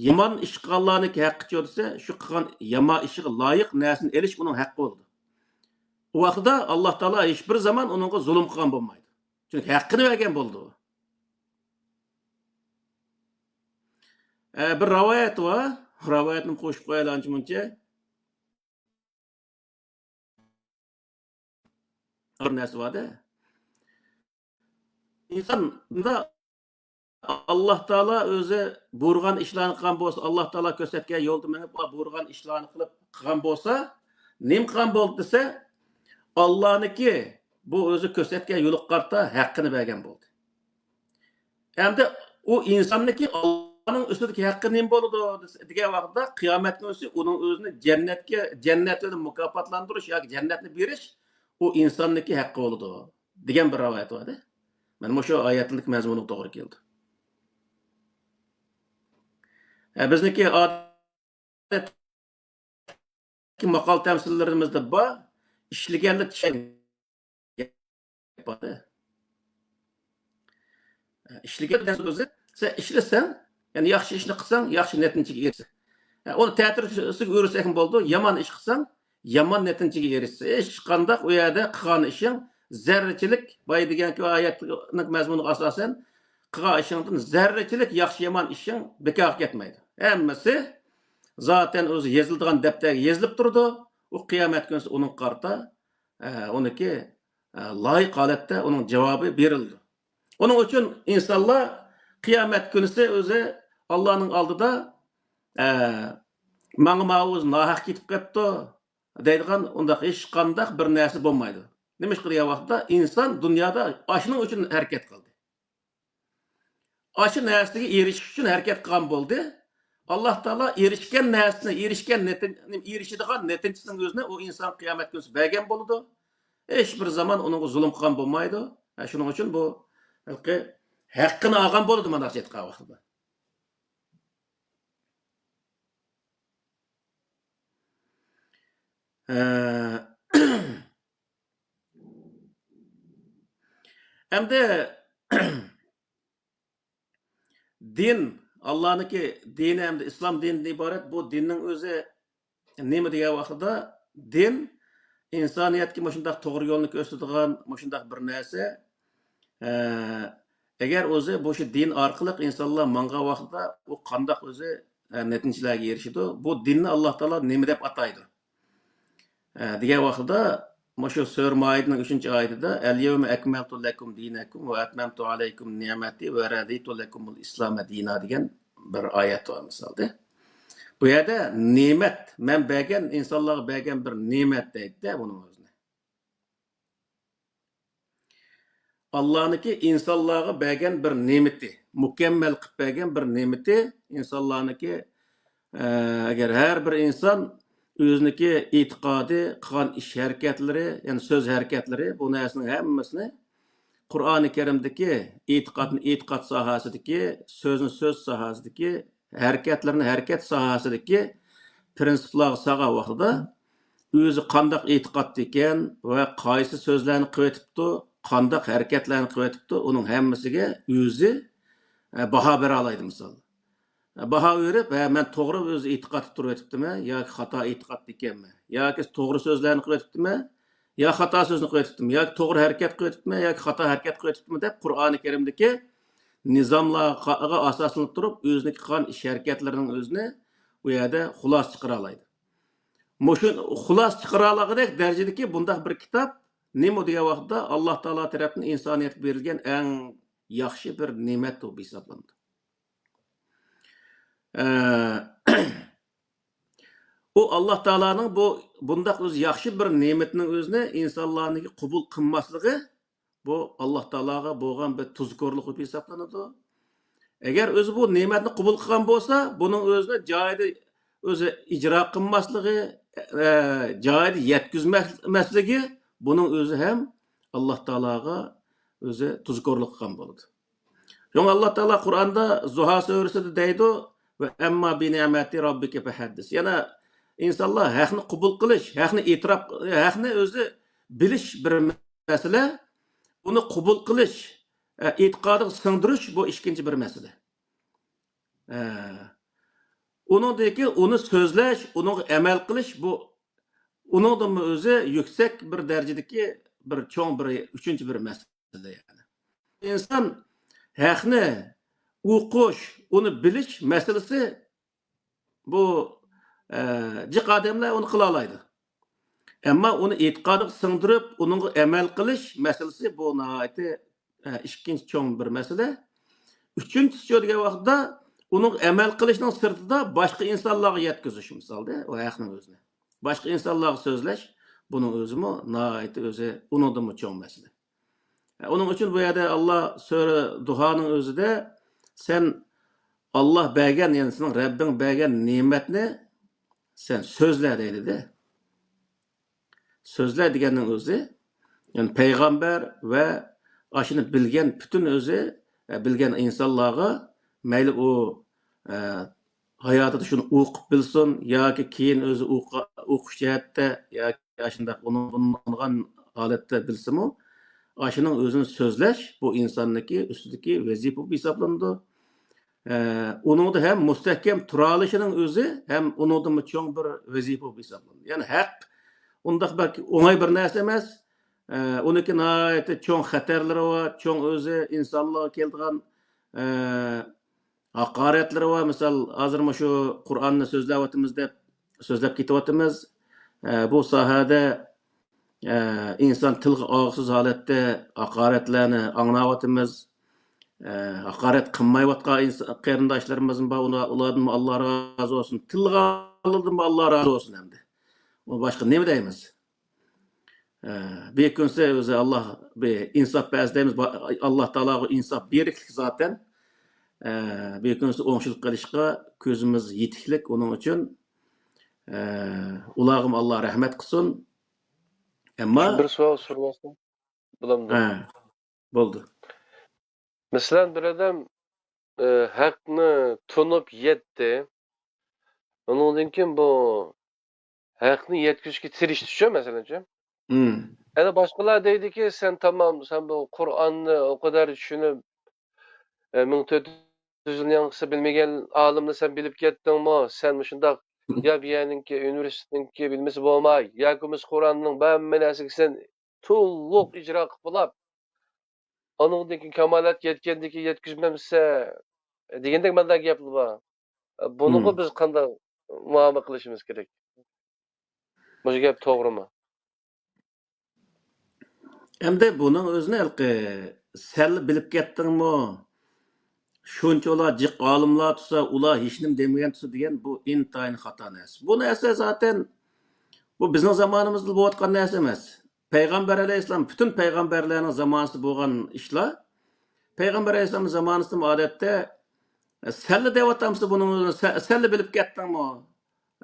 يامان ئىش قىلغانلارنىڭكى ھەققىچۇ دېسە، شۇ قىلغان يامان ئىشىغا لايىق نەرسىنى ئېلىش ئۇنىڭ ھەققى بولىدۇ. ئۇ ۋاقىتتا ئاللا تائالا ھېچبىر زامان ئۇنىڭغا زۇلۇم قىلغان بولمايدۇ. چۈنكى ھەققىنى بەرگەن بولىدۇ. ئە، بىر رىۋايەت بار. رىۋايەتنى قوشۇپ قويايلى ئانچە-مۇنچە. بىر نەرسە بار-دە. ئىنسان بۇنداق ئاللا تائالا ئۆزى بۇيرۇغان ئىشلارنى قىلغان بولسا، ئاللا تائالا كۆرسەتكەن يولدا مېڭىپ، بۇيرۇغان ئىشلارنى قىلىپ قىلغان بولسا، نېمە قىلغان بولدى دېسە، ئاللانىڭكى بۇ ئۆزى كۆرسەتكەن يولىغا قارىتا ھەققىنى بەرگەن بولدى. ئەمدى ئۇ ئىنساننىڭكى ئاللانىڭ ئۈستىدىكى ھەققى نېمە بولىدۇ دېگەن ۋاقىتتا، قىيامەت كۈنىسى ئۇنىڭ ئۆزىنى جەننەتكە، جەننەت بىلەن مۇكاپاتلاندۇرۇش ياكى جەننەتنى بېرىش ئۇ ئىنساننىڭكى ھەققى بولىدۇ، دېگەن بىر رىۋايەت بار-دە. مانا مۇشۇ ئايەتنىڭ مەزمۇنىغا توغرا كېلىدۇ. ھە، بىزنىڭكى ئادەتتىكى ماقال تەمسىللىرىمىزدە بار، ئىشلىگەنلا چۈشەن گەپ بار. ئىشلىگەن دەرس ئۆزى، سەن ئىشلىسەڭ، يەنى ياخشى ئىشنى قىلساڭ، ياخشى نەتىجىگە ئېرىشىسەن. ئۇنى تەتۈر ئۈستىگە ئۆرۈسەكمۇ بولىدۇ، يامان ئىش قىلساڭ، يامان نەتىجىگە ئېرىشىسەن. ھېچقانداق ئۇ يەردە قىلغان ئىشىڭ زەررىچىلىك، بايا دېگەنكى ئايەتنىڭ مەزمۇنىغا ئاساسەن، قىلغان ئىشىڭدىن زەررىچىلىك ياخشى-يامان ئىشىڭ بىكارغا كەتمەيدۇ. ھەممىسى زاتەن ئۆزى يېزىلىدىغان دەپتەرگە يېزىلىپ تۇرىدۇ. ئۇ قىيامەت كۈنىسى ئۇنىڭغا قارىتا، ئە، ئۇنىڭكى، ئە، لايىق ھالەتتە ئۇنىڭ جاۋابى بېرىلىدۇ. ئۇنىڭ ئۈچۈن ئىنسانلار قىيامەت كۈنىسى ئۆزى ئاللانىڭ ئالدىدا، ئە، ماڭا ماۋۇ ناھەق كېتىپ قېپتۇ دەيدىغان ئۇنداق ھېچقانداق بىر نەرسە بولمايدۇ. نېمىشقا دېگەن ۋاقىتتا ئىنسان دۇنيادا ئاشۇنىڭ ئۈچۈن ھەرىكەت قىلدى. ئاشۇ نەرسىگە ئېرىشىش ئۈچۈن ھەرىكەت قىلغان بولدى. ئاللا تائالا ئېرىشكەن نەرسىنى، ئېرىشكەن نەتىج-، ئېرىشىدىغان نەتىجىسىنىڭ ئۆزىنى ئۇ ئىنسان قىيامەت كۈنىسى بەرگەن بولىدۇ. ھېچ بىر زامان ئۇنىڭغا زۇلۇم قىلغان بولمايدۇ. ھە، شۇنىڭ ئۈچۈن بۇ ھېلىقى ھەققىنى ئالغان بولىدۇ، مانا ئېيتقان ۋاقتىدا. ھە. ئەمدى دىن، ئاللانىڭكى دىنى ھەمدە ئىسلام دىنىدىن ئىبارەت بۇ دىننىڭ ئۆزى نېمە دېگەن ۋاقتىدا، دىن ئىنسانىيەتكە مۇشۇنداق توغرا يولنى كۆرسىتىدىغان مۇشۇنداق بىر نەرسە. ئە، ئەگەر ئۆزى بۇ شۇ دىن ئارقىلىق ئىنسانلار ماڭغان ۋاقتىدا ئۇ قانداق ئۆزى، ئە، نەتىجىلەرگە ئېرىشىدۇ؟ بۇ دىننى ئاللا تائالا نېمە دەپ ئاتايدۇ؟ ئە، دېگەن ۋاقتىدا مۇشۇ سۈرە مائىدىنىڭ ئۈچىنچى ئايىتىدە، «اليوم أكملت لكم دينكم وأتممت عليكم نعمتي ورضيت لكم الإسلام دينا» دېگەن بىر ئايەت بار مىسالدا. بۇ يەردە نېمەت، مەن بەرگەن، ئىنسانلارغا بەرگەن بىر نېمەت دەيدۇ بۇنىڭ ئۆزىنى. ئاللانىڭكى ئىنسانلارغا بەرگەن بىر نېمىتى، مۇكەممەل قىلىپ بەرگەن بىر نېمىتى ئىنسانلارنىڭكى، ئە، ئەگەر ھەر بىر ئىنسان ئۆزىنىڭكى ئېتىقادى، قىلغان ئىش ھەرىكەتلىرى، يەنى سۆز ھەرىكەتلىرى، بۇ نەرسىنىڭ ھەممىسىنى قۇرئانى كەرىمدىكى ئېتىقادنى ئېتىقاد ساھەسىدىكى، سۆزنى سۆز ساھەسىدىكى، ھەرىكەتلىرىنى ھەرىكەت ساھەسىدىكى پىرىنسىپلارغا سالغان ۋاقتىدا، ئۆزى قانداق ئېتىقادتا ئىكەن ۋە قايسى سۆزلەرنى قىلىۋېتىپتۇ، قانداق ھەرىكەتلەرنى قىلىۋېتىپتۇ، ئۇنىڭ ھەممىسىگە ئۆزى، ئە، باھا بېرەلەيدۇ مىسال. ئە، باھا بېرىپ، ھە، مەن توغرا ئۆزى ئېتىقادتا تۇرۇۋېتىپتىمەن ياكى خاتا ئېتىقادتا ئىكەنمەن، ياكى توغرا سۆزلەرنى قىلىۋېتىپتىمەن، يا خاتا سۆزنى قىلىۋېتىپتىمەن، ياكى توغرا ھەرىكەت قىلىۋېتىپتىمەن، ياكى خاتا ھەرىكەت قىلىۋېتىپتىمەن دەپ قۇرئانى كەرىمدىكى نىزاملارغا ئاساسلىنىپ تۇرۇپ، ئۆزىنىڭكى قىلغان ئىش ھەرىكەتلىرىنىڭ ئۆزىنى ئۇ يەردە خۇلاسە چىقىرالايدۇ. مۇشۇ خۇلاسە چىقىرالاغۇدەك دەرىجىدىكى بۇنداق بىر كىتاب نېمە دېگەن ۋاقىتتا، ئاللا تائالا تەرەپتىن ئىنسانىيەتكە بېرىلگەن ئەڭ ياخشى بىر نېمەت بولۇپ ھېسابلىنىدۇ. ئە، ئۇ ئاللا تائالانىڭ بۇ، بۇنداق ئۆزى ياخشى بىر نېمىتىنىڭ ئۆزىنى ئىنسانلارنىڭ قوبۇل قىلماسلىقى، بۇ ئاللا تائالاغا بولغان بىر تۇزكورلۇق بولۇپ ھېسابلىنىدۇ. ئەگەر ئۆزى بۇ نېمەتنى قوبۇل قىلغان بولسا، بۇنىڭ ئۆزىنى جايىدا ئۆزى ئىجرا قىلماسلىقى، ئە، جايىدا يەتكۈزمەسلىكى، بۇنىڭ ئۆزى ھەم ئاللا تائالاغا ئۆزى تۇزكورلۇق قىلغان بولىدۇ. شۇڭا ئاللا تائالا قۇرئاندا زۇھا سۈرىسىدە دەيدۇ، «ۋە ئەمما بىنىئمەتى رەببىكە فەھەددىس.» يەنە ئىنسانلار ھەقنى قوبۇل قىلىش، ھەقنى ئېتىراپ، ھەقنى ئۆزى بىلىش بىر مەسىلە، ئۇنى قوبۇل قىلىش، ئە، ئېتىقادىغا سىڭدۈرۈش، بۇ ئىككىنچى بىر مەسىلە. ئە، ئۇنىڭدىن كېيىن ئۇنى سۆزلەش، ئۇنىڭغا ئەمەل قىلىش، بۇ ئۇنىڭدىنمۇ ئۆزى يۈكسەك بىر دەرىجىدىكى بىر چوڭ بىر ئۈچىنچى بىر مەسىلە، يەنى. ئىنسان ھەقنى ئوقۇش، ئۇنى بىلىش مەسىلىسى، بۇ، ئە، جىق ئادەملەر ئۇنى قىلالايدۇ. ئەمما ئۇنى ئېتىقادىغا سىڭدۈرۈپ، ئۇنىڭغا ئەمەل قىلىش مەسىلىسى، بۇ ناھايىتى، ئە، ئىككىنچى چوڭ بىر مەسىلە. ئۈچىنچىسى دېگەن ۋاقىتتا، ئۇنىڭغا ئەمەل قىلىشنىڭ سىرتىدا باشقا ئىنسانلارغا يەتكۈزۈش، مىسالدا، ئۇ ھەقنىڭ ئۆزىنى. باشقا ئىنسانلارغا سۆزلەش، بۇنىڭ ئۆزىمۇ ناھايىتى ئۆزى ئۇنىڭدىنمۇ چوڭ مەسىلە. ئۇنىڭ ئۈچۈن بۇ يەردە ئاللا سۈرە دۇھانىڭ ئۆزىدە، سەن ئاللا بەرگەن، يەنى سېنىڭ رەببىڭ بەرگەن نېمەتنى سەن سۆزلە دەيدۇ-دە. سۆزلە دېگەننىڭ ئۆزى، يەنى پەيغەمبەر ۋە ئاشۇنى بىلگەن پۈتۈن ئۆزى، ئە، بىلگەن ئىنسانلارغا، مەيلى ئۇ، ئە، ھاياتىدا شۇنى ئوقۇپ بىلسۇن ياكى كېيىن ئۆزى ئوقۇ-، ئوقۇش جەھەتتە ياكى ئاشۇنداق ئۇنىڭ بۇنىڭ ھالەتتە بىلسىمۇ، ئاشۇنىڭ ئۆزىنى سۆزلەش بۇ ئىنساننىڭكى ئۈستىدىكى ۋەزىپە بولۇپ ھېسابلىنىدۇ. ئە، ئۇنىڭدا ھەم مۇستەھكەم تۇرالىشىنىڭ ئۆزى ھەم ئۇنىڭدىنمۇ چوڭ بىر ۋەزىپە بولۇپ ھېسابلىنىدۇ. يەنى ھەق ئۇنداق بەك ئوڭاي بىر نەرسە ئەمەس. ئە، ئۇنىڭكى ناھايىتى چوڭ خەتەرلىرى بار، چوڭ ئۆزى ئىنسانلارغا كېلىدىغان، ئە، ھاقارەتلىرى بار. مىسال، ھازىر مۇشۇ قۇرئاننى سۆزلەۋاتىمىز دەپ سۆزلەپ كېتىۋاتىمىز. ئە، بۇ ساھەدە، ئە، ئىنسان تىلغا ئالغۇسىز ھالەتتە ھاقارەتلەرنى ئاڭلاۋاتىمىز. ئە، ھاقارەت قىلمايۋاتقان ئىنس-، قېرىنداشلىرىمىزمۇ بار، ئۇلار، ئۇلاردىنمۇ ئاللا رازى بولسۇن. تىلغا ئالغىنىدىنمۇ ئاللا رازى بولسۇن ئەمدى. ئۇ باشقا نېمە دەيمىز؟ ئە، بىر كۈنسى ئۆزى ئاللا بىر ئىنساپ بەرسە دەيمىز، با-، ئاللا تائالا ئىنساپ بېرىكلىك زاتەن. ئە، بىر كۈنسى ئوڭشىلىپ قېلىشقا كۆزىمىز يېتىكلىك ئۇنىڭ ئۈچۈن. ئە، ئۇلارغىمۇ ئاللا رەھمەت قىلسۇن. ئەمما بىر سوئال سورىۋالسام بولامدۇ؟ ھە، بولدى. مەسىلەن، بىر ئادەم، ئە، ھەقنى تونۇپ يەتتى. ئۇنىڭدىن كېيىن بۇ ھەقنى يەتكۈزۈشكە تىرىشتىچۇ، مەسىلەنچۇ. مم. ئەنە باشقىلار دەيدىكى، سەن تامام، سەن بۇ قۇرئاننى ئۇ قەدەر چۈشىنىپ، ئە، مىڭ تۆت يۈز يىلنىڭ ياڭزىسى بىلمىگەن ئالىمنى سەن بىلىپ كەتتىڭمۇ؟ سەن مۇشۇنداق يا بۇ يەرنىڭكى ئۇنىۋېرسىتېتنىڭكى بىلمىسە بولماي، ياكى بولمىسا قۇرئاننىڭ ھەممە نەرسىگە سەن تولۇق ئىجرا قىلىپ بولاپ، ئانىڭدىن كېيىن كامالەتكە يەتكەندىن كېيىن يەتكۈزمەمسە دېگەندەك مانداق گەپلەر بار. بۇنىڭغا مم. بىز قانداق مۇئامىلە قىلىشىمىز كېرەك؟ مۇشۇ گەپ توغرىمۇ؟ ئەمدى بۇنىڭ ئۆزىنى ھېلىقى سەنلا بىلىپ كەتتىڭمۇ؟ شۇنچە ئۇلار جىق ئالىملار تۇرسا، ئۇلار ھېچنېمە دېمىگەن تۇرسا دېگەن، بۇ ئىنتايىن خاتا نەرسە. بۇ نەرسە زاتەن بۇ بىزنىڭ زامانىمىزدا بولۇۋاتقان نەرسە ئەمەس. پەيغەمبەر ئەلەيھىسسالام، پۈتۈن پەيغەمبەرلەرنىڭ زامانىسىدا بولغان ئىشلار. پەيغەمبەر ئەلەيھىسسالامنىڭ زامانىسىدىمۇ ئادەتتە، ئە، سەنلا دەۋاتامسىز بۇنىڭ ئۆزىنى، سە-، سەنلا بىلىپ كەتتىڭمۇ؟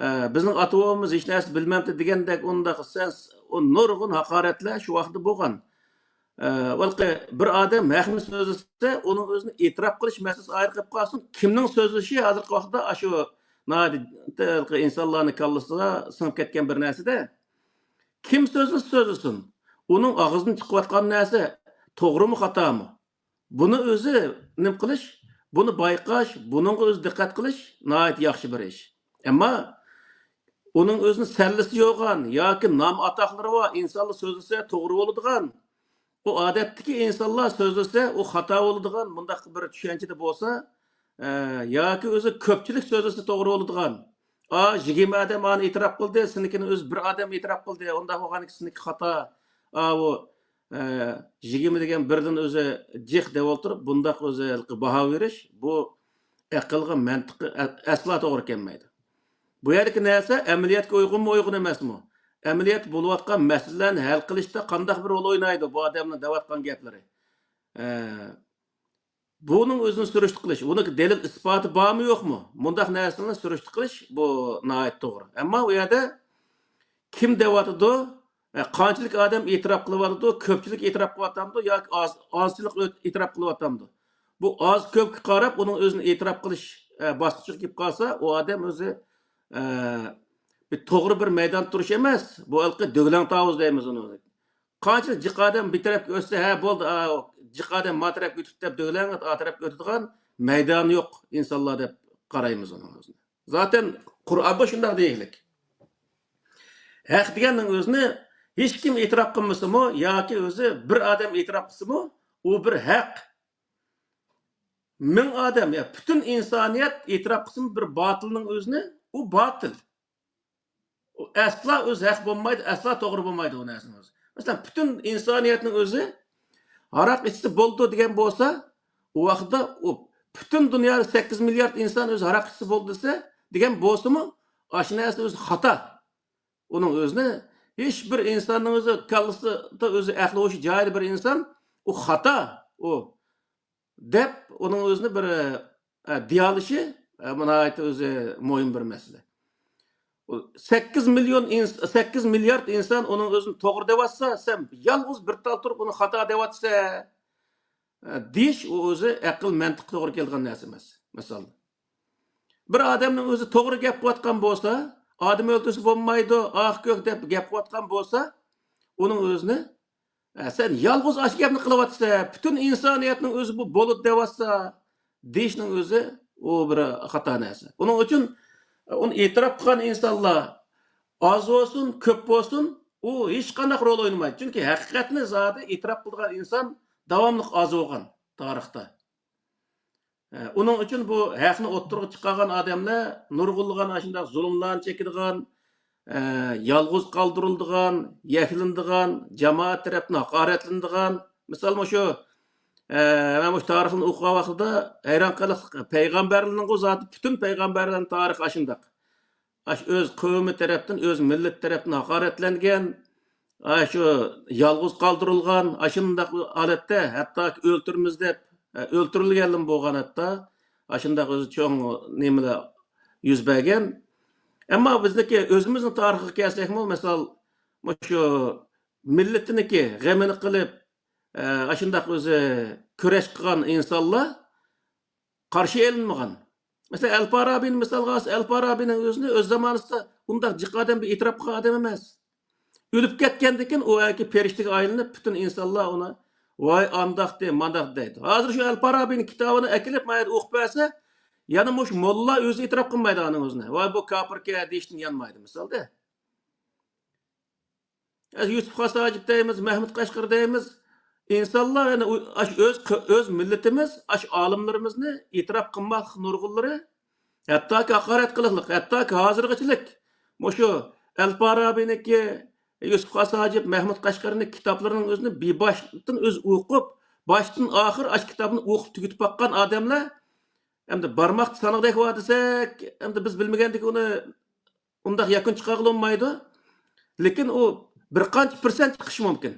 ئە، بىزنىڭ ئاتا-بوۋىمىز ھېچ نەرسە بىلمەمتى دېگەندەك ئۇنداق سەن، ئۇ نۇرغۇن ھاقارەتلەر شۇ ۋاقىتتا بولغان. ئە، بىر ئادەم ھەقنى سۆزلىسە، ئۇنىڭ ئۆزىنى ئېتىراپ قىلىش مەسىلىسى ئايرى قېلىپ قالسۇن. كىمنىڭ سۆزلىشى ھازىرقى ۋاقىتتا ئاشۇ ناھايىتى ئىنسانلارنىڭ كاللىسىغا سىڭىپ كەتكەن بىر نەرسىدە. كىم سۆزلىسە سۆزلىسۇن، ئۇنىڭ ئاغزىدىن چىقىۋاتقان نەرسە توغرىمۇ، خاتامۇ؟ بۇنى ئۆزى نېمە قىلىش، بۇنى بايقاش، بۇنىڭغا ئۆزى دىققەت قىلىش ناھايىتى ياخشى بىر ئىش. ئەمما ئۇنىڭ ئۆزىنىڭ سەللىسى يوغان ياكى نام-ئاتاقلىرى بار ئىنسانلار سۆزلىسە توغرا بولىدىغان، ئۇ ئادەتتىكى ئىنسانلار سۆزلىسە ئۇ خاتا بولىدىغان مۇنداق بىر چۈشەنچىدە بولسا، ئە، ياكى ئۆزى كۆپچىلىك سۆزلىسە توغرا بولىدىغان. ئا، يىگىرمە ئادەم ئانى ئېتىراپ قىلدى، سېنىڭكىنى ئۆزى بىر ئادەم ئېتىراپ قىلدى. ئۇنداق بولغاندىكىن سېنىڭكى خاتا. ئا، ئۇ، ئە، يىگىرمە دېگەن بىردىن ئۆزى جىق دەپ ئولتۇرۇپ، بۇنداق ئۆزى باھا بېرىش، بۇ ئەقىلگە، مەنتىققە ئە-، ئەسلا توغرا كەلمەيدۇ. بۇ يەردىكى نەرسە ئەمەلىيەتكە ئۇيغۇنمۇ، ئۇيغۇن ئەمەسمۇ؟ ئەمەلىيەتتە بولۇۋاتقان مەسىلىلەرنى ھەل قىلىشتا قانداق بىر رول ئوينايدۇ بۇ ئادەمنىڭ دەۋاتقان گەپلىرى؟ ئە، بۇنىڭ ئۆزىنى سۈرۈشتە قىلىش، ئۇنىڭ دەلىل ئىسپاتى بارمۇ يوقمۇ؟ مۇنداق نەرسىلەرنى سۈرۈشتە قىلىش، بۇ ناھايىتى توغرا. ئەمما ئۇ يەردە كىم دەۋاتىدۇ؟ ئە، قانچىلىك ئادەم ئېتىراپ قىلىۋاتىدۇ؟ كۆپچىلىك ئېتىراپ قىلىۋاتامدۇ ياكى ئاز، ئازچىلىق ئۆت-، ئېتىراپ قىلىۋاتامدۇ؟ بۇ ئاز كۆپكە قاراپ ئۇنىڭ ئۆزىنى ئېتىراپ قىلىش، ئە، باسقۇچىغا كېلىپ قالسا، ئۇ ئادەم ئۆزى، ئە، بىر توغرا بىر مەيداندا تۇرۇش ئەمەس، بۇ ھېلىقى دۆگلەڭ تاۋۇز دەيمىز ئۇنى. قانچىلىك جىق ئادەم بىر تەرەپكە ئۆتسە، ھە، بولدى، ئا، جىق ئادەم ما تەرەپكە ئۆتۈپتۇ دەپ دۆلەڭ، ئا تەرەپكە ئۆتىدىغان مەيدانى يوق ئىنسانلار دەپ قارايمىز ئۇنىڭ ئۆزىنى. زاتەن قۇرئاندا شۇنداق دېيىللىك. ھەق دېگەننىڭ ئۆزىنى ھېچكىم ئېتىراپ قىلمىسىمۇ ياكى ئۆزى بىر ئادەم ئېتىراپ قىلسىمۇ، ئۇ بىر ھەق. مىڭ ئادەم يا پۈتۈن ئىنسانىيەت ئېتىراپ قىلسىمۇ بىر باتىلنىڭ ئۆزىنى، ئۇ باتىل. ئۇ ئەسلا ئۆزى ھەق بولمايدۇ، ئەسلا توغرا بولمايدۇ ئۇ نەرسىنىڭ ئۆزى. مەسىلەن، پۈتۈن ئىنسانىيەتنىڭ ئۆزى ھاراق ئىچسە بولىدۇ دېگەن بولسا، ئۇ ۋاقىتتا ئۇ پۈتۈن دۇنيادا سەككىز مىليارد ئىنسان ئۆزى ھاراق ئىچسە بولىدۇ دېسە، دېگەن بولسىمۇ، ئاشۇ نەرسە ئۆزى خاتا. ئۇنىڭ ئۆزىنى ھېچ بىر ئىنساننىڭ ئۆزى كاللىسىدا ئۆزى ئەقلى ھوشى جايىدا بىر ئىنسان، ئۇ خاتا، ئۇ دەپ ئۇنىڭ ئۆزىنى بىر، ئە، دېيالىشى، ئە، بۇ ناھايىتى ئۆزى مۇھىم بىر مەسىلە. ئۇ سەككىز مىليون ئىنس-، سەككىز مىليارد ئىنسان ئۇنىڭ ئۆزىنى توغرا دەۋاتسا، سەن يالغۇز بىر تال تۇرۇپ ئۇنى خاتا دەۋاتىسەن، ئە، دېيىش ئۇ ئۆزى ئەقىل مەنتىققا توغرا كېلىدىغان نەرسە ئەمەس. مىسال، بىر ئادەمنىڭ ئۆزى توغرا گەپ قىلىۋاتقان بولسا، ئادەم ئۆلتۈرسە بولمايدۇ، ئاق كۆك دەپ گەپ قىلىۋاتقان بولسا، ئۇنىڭ ئۆزىنى، ئە، سەن يالغۇز ئاشۇ گەپنى قىلىۋاتىسەن، پۈتۈن ئىنسانىيەتنىڭ ئۆزى بۇ بولىدۇ دەۋاتسا، دېيىشنىڭ ئۆزى ئۇ بىر خاتا نەرسە. ئۇنىڭ ئۈچۈن ئۇنى ئېتىراپ قىلغان ئىنسانلار ئاز بولسۇن، كۆپ بولسۇن، ئۇ ھېچقانداق رول ئوينىمايدۇ. چۈنكى ھەقىقەتنى زادى ئېتىراپ قىلىدىغان ئىنسان داۋاملىق ئاز بولغان تارىختا. ئە، ئۇنىڭ ئۈچۈن بۇ ھەقنى ئوتتۇرىغا چىقارغان ئادەملەر نۇرغۇنلىغان ئاشۇنداق زۇلۇملارنى چېكىدىغان، ئە، يالغۇز قالدۇرۇلىدىغان، يەكلىنىدىغان، جامائەت تەرەپتىن ھاقارەتلىنىدىغان. مىسال، مۇشۇ، ئە، مەن مۇشۇ تارىخنى ئوقۇغان ۋاقتىدا ھەيران قېلىق، پەيغەمبەرلەرنىڭ زاتى، پۈتۈن پەيغەمبەرلەرنىڭ تارىخى ئاشۇنداق. ئاشۇ ئۆز قەۋمى تەرەپتىن، ئۆز مىللىتى تەرەپتىن ھاقارەتلەنگەن، ئاشۇ يالغۇز قالدۇرۇلغان، ئاشۇنداق ھالەتتە ھەتتاكى ئۆلتۈرىمىز دەپ، ئۆلتۈرۈلگەنلىمۇ بولغان ھەتتا. ئاشۇنداق ئۆزى چوڭ نېمىلەر يۈز بەرگەن. ئەمما بىزنىڭكى ئۆزىمىزنىڭ تارىخىغا كەلسەكمۇ، مىسال، مۇشۇ مىللىتىنىڭكى غېمىنى قىلىپ، ئاشۇنداق ئۆزى كۈرەش قىلغان ئىنسانلار قارشى ئېلىنمىغان. مەسىلەن، ئەلفارابىنى مىسالغا ئالسا، ئەلفارابىنىڭ ئۆزىنى ئۆز زامانىسىدا ئۇنداق جىق ئادەم بىر ئېتىراپ قىلغان ئادەم ئەمەس. ئۆلۈپ كەتكەندىن كېيىن ئۇ ئەگە پەرىشتىگە ئايلىنىپ، پۈتۈن ئىنسانلار ئۇنى، ۋاي ئانداقتى، مانداق دەيدۇ. ھازىر شۇ ئەلفارابىنىڭ كىتابىنى ئەكېلىپ، ما يەردە ئوقۇپ بەرسە، يەنە مۇشۇ موللا ئۆزى ئېتىراپ قىلمايدۇ ئانىڭ ئۆزىنى. ۋاي بۇ كاپىركەن دېيىشتىن يانمايدۇ، مىسالدا. يۈسۈپ خاس ھاجىپ دەيمىز، مەھمۇد قەشقىرى دەيمىز. ئىنسانلار يەنە ئۇ-، ئاشۇ ئۆز، ئۆز مىللىتىمىز، ئاشۇ ئالىملىرىمىزنى ئېتىراپ قىلماسلىق نۇرغۇنلىرى. ھەتتاكى ھاقارەت قىلىقلىق، ھەتتاكى ھازىرغىچىلىك مۇشۇ ئەلفارابىنىڭكى، يۈسۈپ خاس ھاجىپ، مەھمۇد قەشقىرىنىڭ كىتابلىرىنىڭ ئۆزىنى بىباشتىن ئۆزى ئوقۇپ، باشتىن ئاخىر ئاشۇ كىتابنى ئوقۇپ تۈگىتىپ باققان ئادەملەر ئەمدى بارماقتا سانىغۇدەك بار دېسەك، ئەمدى بىز بىلمىگەندىكىن ئۇنى ئۇنداق يەكۈن چىقارغىلى بولمايدۇ. لېكىن ئۇ بىر قانچە پىرسەنت چىقىشى مۇمكىن.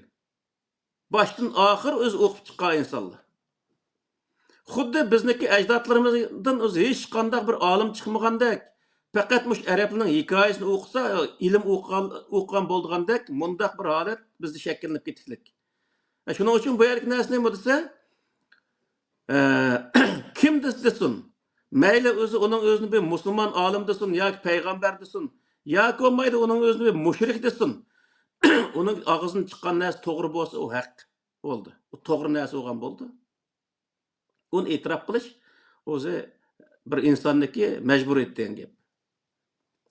باشتىن ئاخىر ئۆزى ئوقۇپ چىققان ئىنسانلار. خۇددى بىزنىڭكى ئەجدادلىرىمىزدىن ئۆزى ھېچقانداق بىر ئالىم چىقمىغاندەك، پەقەت مۇشۇ ئەرەبلەرنىڭ ھېكايىسىنى ئوقۇسا، ئىلىم ئوقۇغان، ئوقۇغان بولىدىغاندەك مۇنداق بىر ھالەت بىزدە شەكىللىنىپ كېتىكلىك. شۇنىڭ ئۈچۈن بۇ يەردىكى نەرسە نېمە دېسە، ئە، كىم دېسە دېسۇن، مەيلى ئۆزى ئۇنىڭ ئۆزىنى بىر مۇسۇلمان ئالىم دېسۇن ياكى پەيغەمبەر دېسۇن، ياكى بولمايدۇ ئۇنىڭ ئۆزىنى بىر مۇشرىك دېسۇن، ئۇنىڭ ئاغزىدىن چىققان نەرسە توغرا بولسا، ئۇ ھەق بولدى. ئۇ توغرا نەرسە بولغان بولدى. ئۇنى ئېتىراپ قىلىش ئۆزى بىر ئىنساننىڭكى مەجبۇرىيىتى دېگەن گەپ.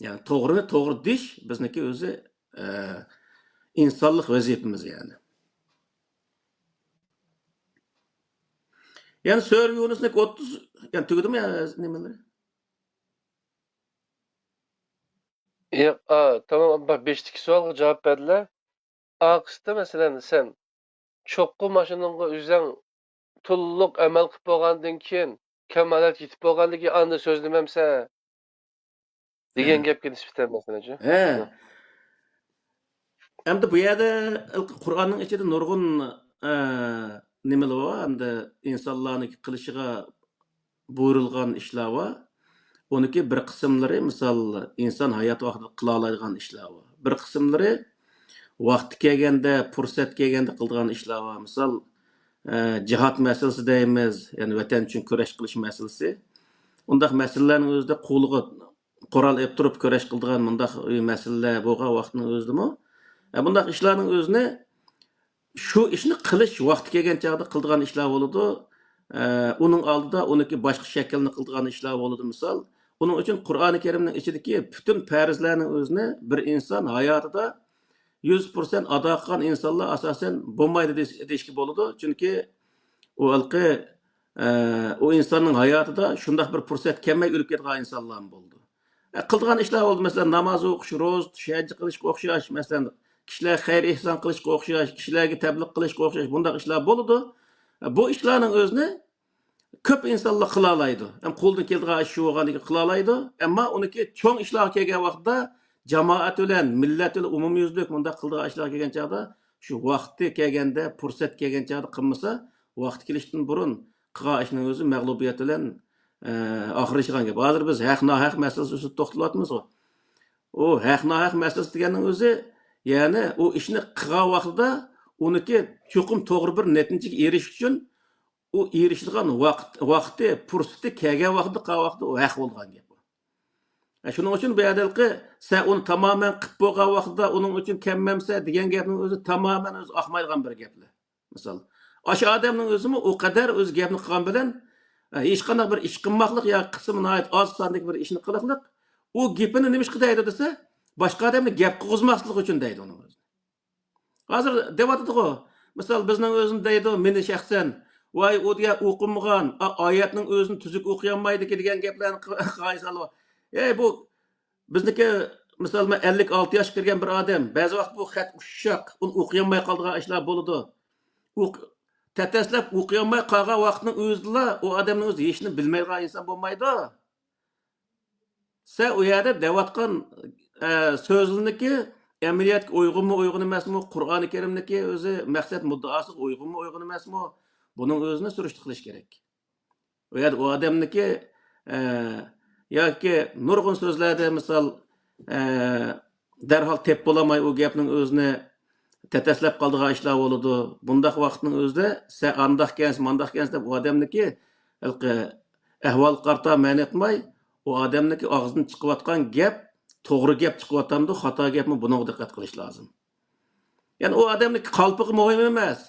يەنى توغرىنى توغرا دېيىش بىزنىڭكى ئۆزى، ئە، ئىنسانلىق ۋەزىپىمىز يەنى. يەنى سۈرە يۇنۇسنىڭكى ئوتتۇز، يەنى تۈگىدىمۇ يا نېمىلىرى؟ ياق، ئا، تامام، بېشىدىكى سوئالغا جاۋاب بەردىلە. ئارقىسىدا، مەسىلەن، سەن چوققا ماشىنىڭغا ئۆزەڭ تولۇق ئەمەل قىلىپ بولغاندىن كېيىن، كامالەتكە يېتىپ بولغاندىن كېيىن ئاندىن سۆزلىمەمسەن دېگەن ھە. گەپكە نىسبەتەن، مەسىلەنچۇ؟ ھە. ھە. ئەمدى بۇ يەردە قۇرئاننىڭ ئىچىدە نۇرغۇن، ئە، نېمىلەر بار، ئەمدى ئىنسانلارنىڭ قىلىشىغا بۇيرۇلغان ئىشلار بار. ئۇنىڭكى بىر قىسىملىرى، مىسال، ئىنسان ھايات ۋاقتىدا قىلالايدىغان ئىشلار بار. بىر قىسىملىرى ۋاقتى كەلگەندە، پۇرسەت كەلگەندە قىلىدىغان ئىشلار بار. مىسال، ئە، جىھاد مەسىلىسى دەيمىز، يەنى ۋەتەن ئۈچۈن كۈرەش قىلىش مەسىلىسى. ئۇنداق مەسىلىلەرنىڭ ئۆزىدە قولىغا قورال ئېلىپ تۇرۇپ كۈرەش قىلىدىغان مۇنداق مەسىلىلەر بولغان ۋاقىتنىڭ ئۆزىدىمۇ، ئە، بۇنداق ئىشلارنىڭ ئۆزىنى شۇ ئىشنى قىلىش ۋاقتى كەلگەن چاغدا قىلىدىغان ئىشلار بولىدۇ. ئە، ئۇنىڭ ئالدىدا ئۇنىڭكى باشقا شەكىلنى قىلىدىغان ئىشلار بولىدۇ. مىسال، ئۇنىڭ ئۈچۈن قۇرئانى كەرىمنىڭ ئىچىدىكى پۈتۈن پەرزلەرنىڭ ئۆزىنى بىر ئىنسان ھاياتىدا يۈز پىرسەنت ئادا قىلغان ئىنسانلار ئاساسەن بولمايدۇ دېيىش-، دېيىشكە بولىدۇ. چۈنكى ئۇ ھېلىقى، ئە، ئۇ ئىنساننىڭ ھاياتىدا شۇنداق بىر پۇرسەت كەلمەي ئۆلۈپ كېتىدىغان ئىنسانلارمۇ بولىدۇ. ئە، قىلىدىغان ئىشلار بولدى. مەسىلەن، ناماز ئوقۇش، روزا تۇتۇش، ھەج قىلىشقا ئوخشاش. مەسىلەن، كىشىلەرگە خەير ئېھسان قىلىشقا ئوخشاش، كىشىلەرگە تەبلىغ قىلىشقا ئوخشاش بۇنداق ئىشلار بولىدۇ. ئە، بۇ ئىشلارنىڭ ئۆزىنى كۆپ ئىنسانلار قىلالايدۇ. ھەم قولىدىن كېلىدىغان ئىش شۇ بولغاندىكىن قىلالايدۇ. ئەمما ئۇنىڭكى چوڭ ئىشلارغا كەلگەن ۋاقىتتا جامائەت بىلەن، مىللەت بىلەن ئومۇميۈزلۈك مۇنداق قىلىدىغان ئىشلارغا كەلگەن چاغدا، شۇ ۋاقتى كەلگەندە، پۇرسەت كەلگەن چاغدا قىلمىسا، ۋاقتى كېلىشتىن بۇرۇن قىلغان ئىشنىڭ ئۆزى مەغلۇبىيەت بىلەن، ئە، ئاخىرلىشىدىغان گەپ. ھازىر بىز ھەق-ناھەق مەسىلىسى ئۈستىدە توختىلىۋاتىمىزغۇ. ئۇ ھەق-ناھەق مەسىلىسى دېگەننىڭ ئۆزى، يەنى ئۇ ئىشنى قىلغان ۋاقتىدا ئۇنىڭكى چوقۇم توغرا بىر نەتىجىگە ئېرىشىش ئۈچۈن ئۇ ئېرىشىدىغان ۋاقىت، ۋاقتى، پۇرسىتى كەلگەن ۋاقتىدا قىلغان ۋاقتىدا ئۇ ھەق بولىدىغان گەپ. ئە، شۇنىڭ ئۈچۈن بۇ يەردىكى سەن ئۇنى تامامەن قىپ بولغان ۋاقتىدا ئۇنىڭ ئۈچۈن كەممەمسە دېگەن گەپنىڭ ئۆزى تامامەن ئۆزى ئاقمايدىغان بىر گەپلەر. مىسال، ئاشۇ ئادەمنىڭ ئۆزىمۇ ئۇ قەدەر ئۆزى گەپنى قىلغان بىلەن، ئە، ھېچقانداق بىر ئىش قىلماقلىق يا قىسمى ناھايىتى ئاز ساندىكى بىر ئىشنى قىلىقلىق، ئۇ گېپىنى نېمىشقا دەيدۇ دېسە، باشقا ئادەمنى گەپ قىلغۇزماسلىق ئۈچۈن دەيدۇ ئۇنىڭ ئۆزىنى. ھازىر دەۋاتىدىغۇ، مىسال، بىزنىڭ ئۆزىنى دەيدۇ، مېنى شەخسەن، ۋاي، ئۇ دېگەن ئوقۇمىغان، ئا-، ئايەتنىڭ ئۆزىنى تۈزۈك ئوقۇيالمايدىكى دېگەن گەپلەرنى قىلىۋاتىدۇ. ئەي، بۇ بىزنىڭكى، مىسال، مەن ئەللىك ئالتە ياشقا كىرگەن بىر ئادەم، بەزى ۋاقىت بۇ خەت ئۇششاق، ئۇنى ئوقۇيالماي قالىدىغان ئىشلار بولىدۇ. ئوق-، تەتەسلەپ ئوقۇيالماي قالغان ۋاقىتنىڭ ئۆزىدىلا ئۇ ئادەمنىڭ ئۆزى ھېچنېمە بىلمەيدىغان ئىنسان بولمايدۇ. سەن ئۇ يەردە دەۋاتقان، ئە، سۆزلىرىنىڭكى ئەمەلىيەتكە ئۇيغۇنمۇ، ئۇيغۇن ئەمەسمۇ، قۇرئانى كەرىمنىڭكى ئۆزى مەقسەت مۇددىئاسىغا ئۇيغۇنمۇ، ئۇيغۇن ئەمەسمۇ، بۇنىڭ ئۆزىنى سۈرۈشتە قىلىش كېرەك. ئۇ يەردە ئۇ ئادەمنىڭكى، ئە، ياكى نۇرغۇن سۆزلەردە مىسال، ئە، دەرھال تېپىپ بولالماي ئۇ گەپنىڭ ئۆزىنى تەتەسلەپ قالىدىغان ئىشلار بولىدۇ. بۇنداق ۋاقىتنىڭ ئۆزىدە سەن ئانداقكەنسەن، مانداقكەنسەن دەپ ئۇ ئادەمنىڭكى ھېلىقى ئەھۋالىغا قارىتا مەنە ئېيتماي، ئۇ ئادەمنىڭكى ئاغزىدىن چىقىۋاتقان گەپ توغرا گەپ چىقىۋاتامدۇ، خاتا گەپمۇ، بۇنىڭغا دىققەت قىلىش لازىم. يەنى ئۇ ئادەمنىڭكى قالپىقى مۇھىم ئەمەس.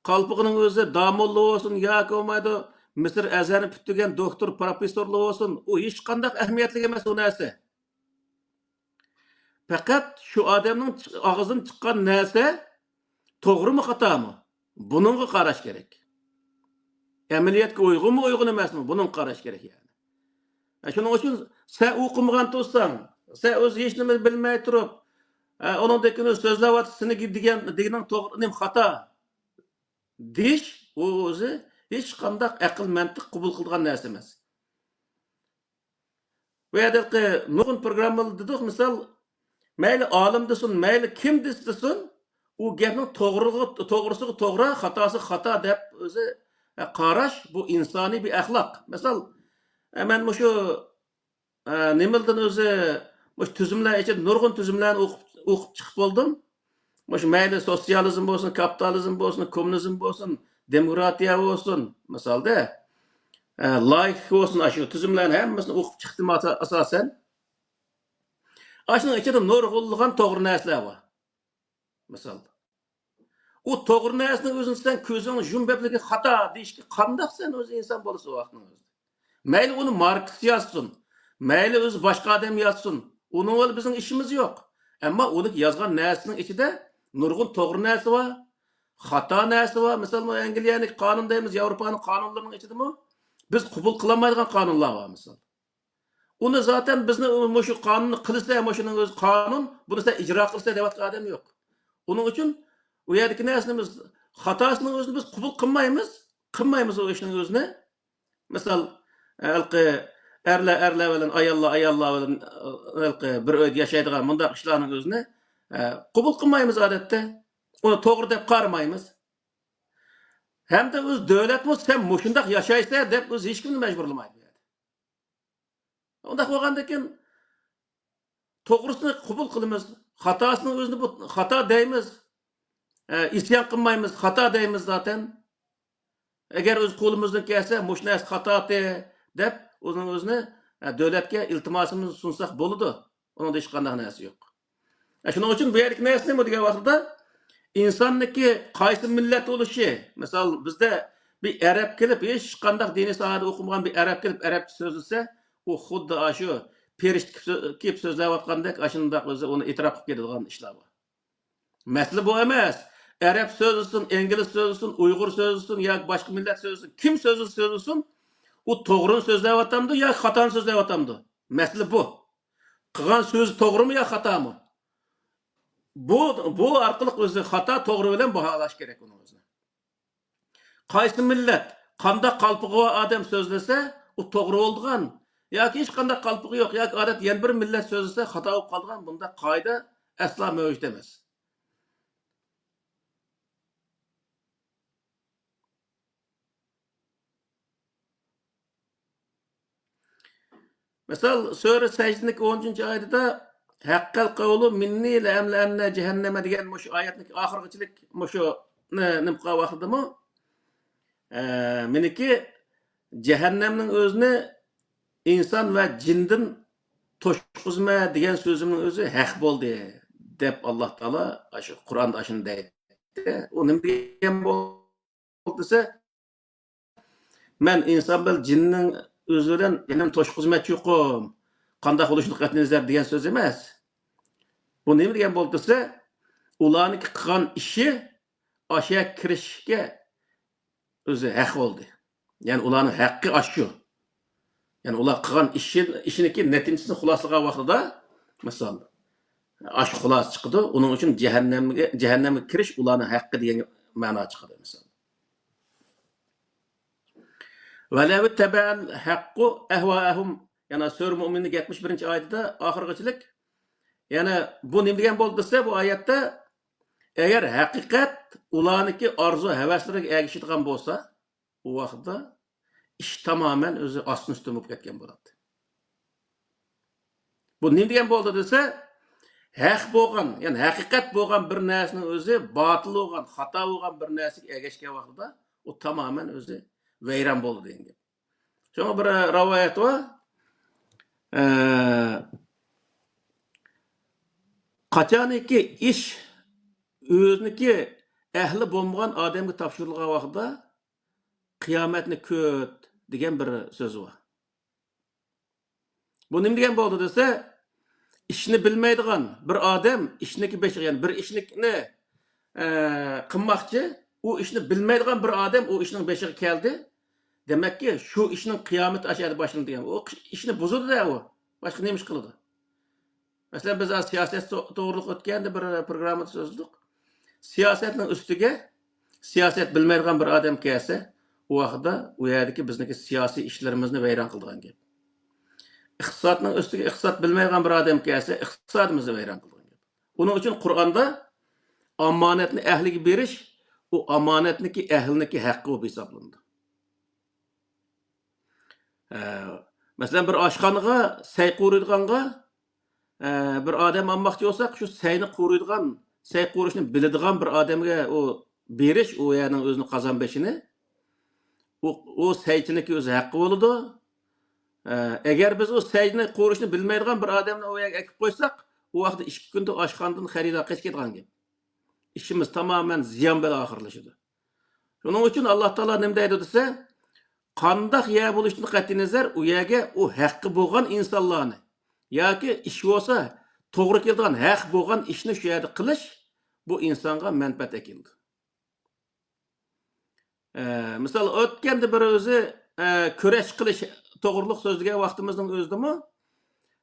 قالپىقىنىڭ ئۆزى داموللا بولسۇن ياكى بولمايدۇ، مىسىر ئەزھەرنى پۈتتۈرگەن دوكتور، پروفېسسورلا بولسۇن، ئۇ ھېچقانداق ئەھمىيەتلىك ئەمەس ئۇ نەرسە. پەقەت شۇ ئادەمنىڭ چىق-، ئاغزىدىن چىققان نەرسە توغرىمۇ، خاتامۇ؟ بۇنىڭغا قاراش كېرەك. ئەمەلىيەتكە ئۇيغۇنمۇ، ئۇيغۇن ئەمەسمۇ؟ بۇنىڭغا قاراش كېرەك يەنى. ھە، شۇنىڭ ئۈچۈن سەن ئوقۇمىغان تۇرساڭ، سەن ئۆزى ھېچنېمە بىلمەي تۇرۇپ، ھە، ئۇنىڭدىن كېيىن سۆزلەۋاتىسەن، سېنى دېگەن، دېگىنىڭ توغرا، نېمە خاتا دېيىش، ئۇ ئۆزى ھېچقانداق ئەقىل، مەنتىق قوبۇل قىلىدىغان نەرسە ئەمەس. بۇ يەردىكى نۇرغۇن پروگراممىلار دېدۇق، مىسال، مەيلى ئالىم دېسۇن، مەيلى كىم دېسە دېسۇن، ئۇ گەپنىڭ توغرىغا، توغرىسىغا توغرا، خاتاسىغا خاتا دەپ ئۆزى، ئە، قاراش، بۇ ئىنسانىي بىر ئەخلاق. مىسال، ئە، مەن مۇشۇ، ئە، نېمىلدىن ئۆزى، مۇشۇ تۈزۈملەر ئىچىدە نۇرغۇن تۈزۈملەرنى ئوقۇپ، ئوقۇپ چىقىپ بولدۇم. مۇشۇ مەيلى سوتسىيالىزم بولسۇن، كاپىتالىزم بولسۇن، كوممۇنىزم بولسۇن، دېموكراتىيە بولسۇن، مىسالدا، ئە، لايىك بولسۇن، ئاشۇ تۈزۈملەرنى ھەممىسىنى ئوقۇپ چىقتىم ئاسا-، ئاساسەن. ئاشۇنىڭ ئىچىدە نۇرغۇنلىغان توغرا نەرسىلەر بار. مىسال، ئۇ توغرا نەرسىنىڭ ئۆزىنى سەن كۆزۈڭنى يۇمۇپ بېرىپ خاتا دېيىشكە قانداق سەن ئۆزى ئىنسان بولىسەن ۋاقتىنىڭ ئۆزىدە؟ مەيلى ئۇنى ماركس يازسۇن، مەيلى ئۆزى باشقا ئادەم يازسۇن، ئۇنىڭ بىلەن بىزنىڭ ئىشىمىز يوق. ئەمما ئۇنىڭ يازغان نەرسىنىڭ ئىچىدە نۇرغۇن توغرا نەرسە بار، خاتا نەرسە بار. مىسال، ئەنگلىيەنىڭ قانۇن دەيمىز، ياۋروپانىڭ قانۇنلىرىنىڭ ئىچىدىمۇ بىز قوبۇل قىلالمايدىغان قانۇنلار بار، مىسال. ئۇنى زاتەن بىزنى مۇشۇ قانۇننى قىلسا، مۇشۇنىڭ ئۆزى قانۇن، بۇنى سەن ئىجرا قىلسا دەۋاتقان ئادەم يوق. ئۇنىڭ ئۈچۈن ئۇ يەردىكى نەرسىنى بىز، خاتاسىنىڭ ئۆزىنى بىز قوبۇل قىلمايمىز، قىلمايمىز ئۇ ئىشنىڭ ئۆزىنى. مىسال، ھېلىقى ئەرلەر ئەرلەر بىلەن، ئاياللار ئاياللار بىلەن، ھېلىقى بىر ئۆيدە ياشايدىغان مۇنداق ئىشلارنىڭ ئۆزىنى، ئە، قوبۇل قىلمايمىز ئادەتتە. ئۇنى توغرا دەپ قارىمايمىز. ھەمدە ئۆز دۆلەتمۇ سەن مۇشۇنداق ياشايسەن دەپ ئۆز ھېچكىمنى مەجبۇرلىمايدۇ. ئۇنداق بولغاندىكىن، توغرىسىنى قوبۇل قىلىمىز، خاتاسىنىڭ ئۆزىنى بۇ خاتا دەيمىز. ئە، ئىسيان قىلمايمىز، خاتا دەيمىز زاتەن. ئەگەر ئۆز قولىمىزدىن كەلسە، مۇشۇ نەرسە خاتاتى دەپ، ئۆزىنىڭ ئۆزىنى، ئە، دۆلەتكە ئىلتىماسىمىزنى سۇنساق بولىدۇ. ئۇنىڭدا ھېچقانداق نەرسە يوق. ئە، شۇنىڭ ئۈچۈن بۇ يەردىكى نەرسە نېمە دېگەن ۋاقتىدا، ئىنساننىڭكى قايسى مىللەت بولۇشى، مىسال، بىزدە بىر ئەرەب كېلىپ، ھېچقانداق دىنىي ساھەدە ئوقۇمىغان بىر ئەرەب كېلىپ، ئەرەبچە سۆزلىسە، ئۇ خۇددى ئاشۇ پېرىشتە كېلىپ سۆ-، كېلىپ سۆزلەۋاتقاندەك، ئاشۇنداق ئۆزى ئۇنى ئېتىراپ قىلىپ كېتىدىغان ئىشلار بار. مەسىلە بۇ ئەمەس. ئەرەب سۆزلىسۇن، ئىنگلىز سۆزلىسۇن، ئۇيغۇر سۆزلىسۇن ياكى باشقا مىللەت سۆزلىسۇن، كىم سۆزلىسە سۆزلىسۇن، ئۇ توغرىنى سۆزلەۋاتامدۇ ياكى خاتانى سۆزلەۋاتامدۇ؟ مەسىلە بۇ. قىلغان سۆزى توغرىمۇ يا خاتامۇ؟ بۇ، بۇ ئارقىلىق ئۆزى خاتا، توغرا بىلەن باھالاش كېرەك ئۇنىڭ ئۆزىنى. قايسى مىللەت، قانداق قالپىقى بار ئادەم سۆزلىسە، ئۇ توغرا بولىدىغان. ياكى ھېچقانداق قالپىقى يوق، ياكى ئادەتتە يەنە بىر مىللەت سۆزلىسە، خاتا بولۇپ قالىدىغان، بۇنداق قائىدە ئەسلا مەۋجۇت ئەمەس. مىسال، سۈرە سەجدىنىڭ ئون ئۈچىنچى ئايىتىدا، «ھەققەل قەۋلۇ مىننى لەئەملەئەننە جەھەننەمە» دېگەن مۇشۇ ئايەتنىڭ ئاخىرىغىچىلىك مۇشۇ نېمە قىلغان ۋاقتىدىمۇ، ئە، مېنىڭكى جەھەننەمنىڭ ئۆزىنى ئىنسان ۋە جىندىن توشقۇزىمەن دېگەن سۆزۈمنىڭ ئۆزى ھەق بولدى، دەپ ئاللا تائالا ئاشۇ قۇرئاندا ئاشۇنى دەيدۇ. ئۇ نېمە دېگەن بولدى دېسە، مەن ئىنسان بىلەن جىننىڭ ئۆزى بىلەن يەنە توشقۇزماچۇقۇم، قانداق بولۇشىدىن قەتئىينەزەر دېگەن سۆز ئەمەس. بۇ نېمە دېگەن بولدى دېسە، ئۇلارنىڭكى قىلغان ئىشى ئاشۇ يەرگە كىرىشكە ئۆزى ھەق بولدى. يەنى ئۇلارنىڭ ھەققى ئاشۇ. يەنى ئۇلار قىلغان ئىشى، ئىشىنىڭكى نەتىجىسىنى خۇلاسىلىغان ۋاقتىدا، مىسال، ئاشۇ خۇلاسە چىقىدۇ. ئۇنىڭ ئۈچۈن جەھەننەمگە، جەھەننەمگە كىرىش ئۇلارنىڭ ھەققى دېگەن مەنا چىقىدۇ، مىسال. ۋەلەۋ تەبەئەل ھەققۇ ئەھۋائەھۇم. يەنى سۈرە مۇئمىننىڭ يەتمىش بىرىنچى ئايىتىدە ئاخىرغىچىلىك. يەنى بۇ نېمە دېگەن بولدى دېسە، بۇ ئايەتتە، ئەگەر ھەقىقەت ئۇلارنىڭكى ئارزۇ ھەۋەسلىرىگە ئەگىشىدىغان بولسا، ئۇ ۋاقىتتا ئىش تامامەن ئۆزى ئاستىن ئۈستۈن بولۇپ كەتكەن بولاتتى. بۇ نېمە دېگەن بولدى دېسە، ھەق بولغان، يەنى ھەقىقەت بولغان بىر نەرسىنىڭ ئۆزى باتىل بولغان، خاتا بولغان بىر نەرسىگە ئەگەشكەن ۋاقتىدا ئۇ تامامەن ئۆزى ۋەيران بولدى دېگەن گەپ. شۇڭا بىر رىۋايەت بار. ئە، قاچانكى ئىش ئۆزىنىڭكى ئەھلى بولمىغان ئادەمگە تاپشۇرۇلغان ۋاقتىدا، «قىيامەتنى كۈت» دېگەن بىر سۆز بار. بۇ نېمە دېگەن بولدى دېسە، ئىشنى بىلمەيدىغان بىر ئادەم ئىشنىڭكى بېشىغا، يەنى بىر ئىشنى، ئە، قىلماقچى، ئۇ ئىشنى بىلمەيدىغان بىر ئادەم ئۇ ئىشنىڭ بېشىغا كەلدى. دېمەككى، شۇ ئىشنىڭ قىيامىتى ئاشۇ يەردە باشلىنىدۇ دېگەن. ئۇ ئىشنى بۇزىدۇ-دە ئۇ. باشقا نېمە ئىش قىلىدۇ؟ مەسىلەن، بىز ھازىر سىياسەت تو-، توغرىلىق ئۆتكەندە بىر پروگراممىدا سۆزلىدۇق. سىياسەتنىڭ ئۈستىگە سىياسەت بىلمەيدىغان بىر ئادەم كەلسە، ئۇ ۋاقىتتا ئۇ يەردىكى بىزنىڭكى سىياسىي ئىشلىرىمىزنى ۋەيران قىلىدىغان گەپ. ئىقتىسادنىڭ ئۈستىگە ئىقتىساد بىلمەيدىغان بىر ئادەم كەلسە، ئىقتىسادىمىزنى ۋەيران قىلىدىغان گەپ. ئۇنىڭ ئۈچۈن قۇرئاندا ئامانەتنى ئەھلىگە بېرىش، ئۇ ئامانەتنىڭكى ئەھلىنىڭكى ھەققى بولۇپ ھېسابلىنىدۇ. ئە، مەسىلەن، بىر ئاشخانىغا سەي قۇرۇيدىغانغا، ئە، بىر ئادەم ئالماقچى بولساق، شۇ سەينى قۇرۇيدىغان، سەي قۇرۇشنى بىلىدىغان بىر ئادەمگە ئۇ بېرىش، ئۇ يەرنىڭ ئۆزىنىڭ قازان بېشىنى، ئۇ، ئۇ سەيچىنىڭكى ئۆز ھەققى بولىدۇ. ئە، ئەگەر بىز ئۇ سەينى قۇرۇشنى بىلمەيدىغان بىر ئادەمنى ئۇ يەرگە ئەكىپ قويساق، ئۇ ۋاقىتتا ئىككى كۈندە ئاشخانىدىن خېرىدار قېچىپ كېتىدىغان گەپ. ئىشىمىز تامامەن زىيان بىلەن ئاخىرلىشىدۇ. شۇنىڭ ئۈچۈن ئاللا تائالا نېمە دەيدۇ دېسە، قانداق يەر بولۇشىدىن قەتئىينەزەر، ئۇ يەرگە ئۇ ھەققى بولغان ئىنسانلارنى ياكى ئىش بولسا توغرا كېلىدىغان، ھەق بولغان ئىشنى شۇ يەردە قىلىش، بۇ ئىنسانغا مەنپەئەت ئەكېلىدۇ. ئە، مىسال، ئۆتكەندە بىر ئۆزى، ئە، كۈرەش قىلىش توغرۇلۇق سۆزلىگەن ۋاقتىمىزنىڭ ئۆزىدىمۇ،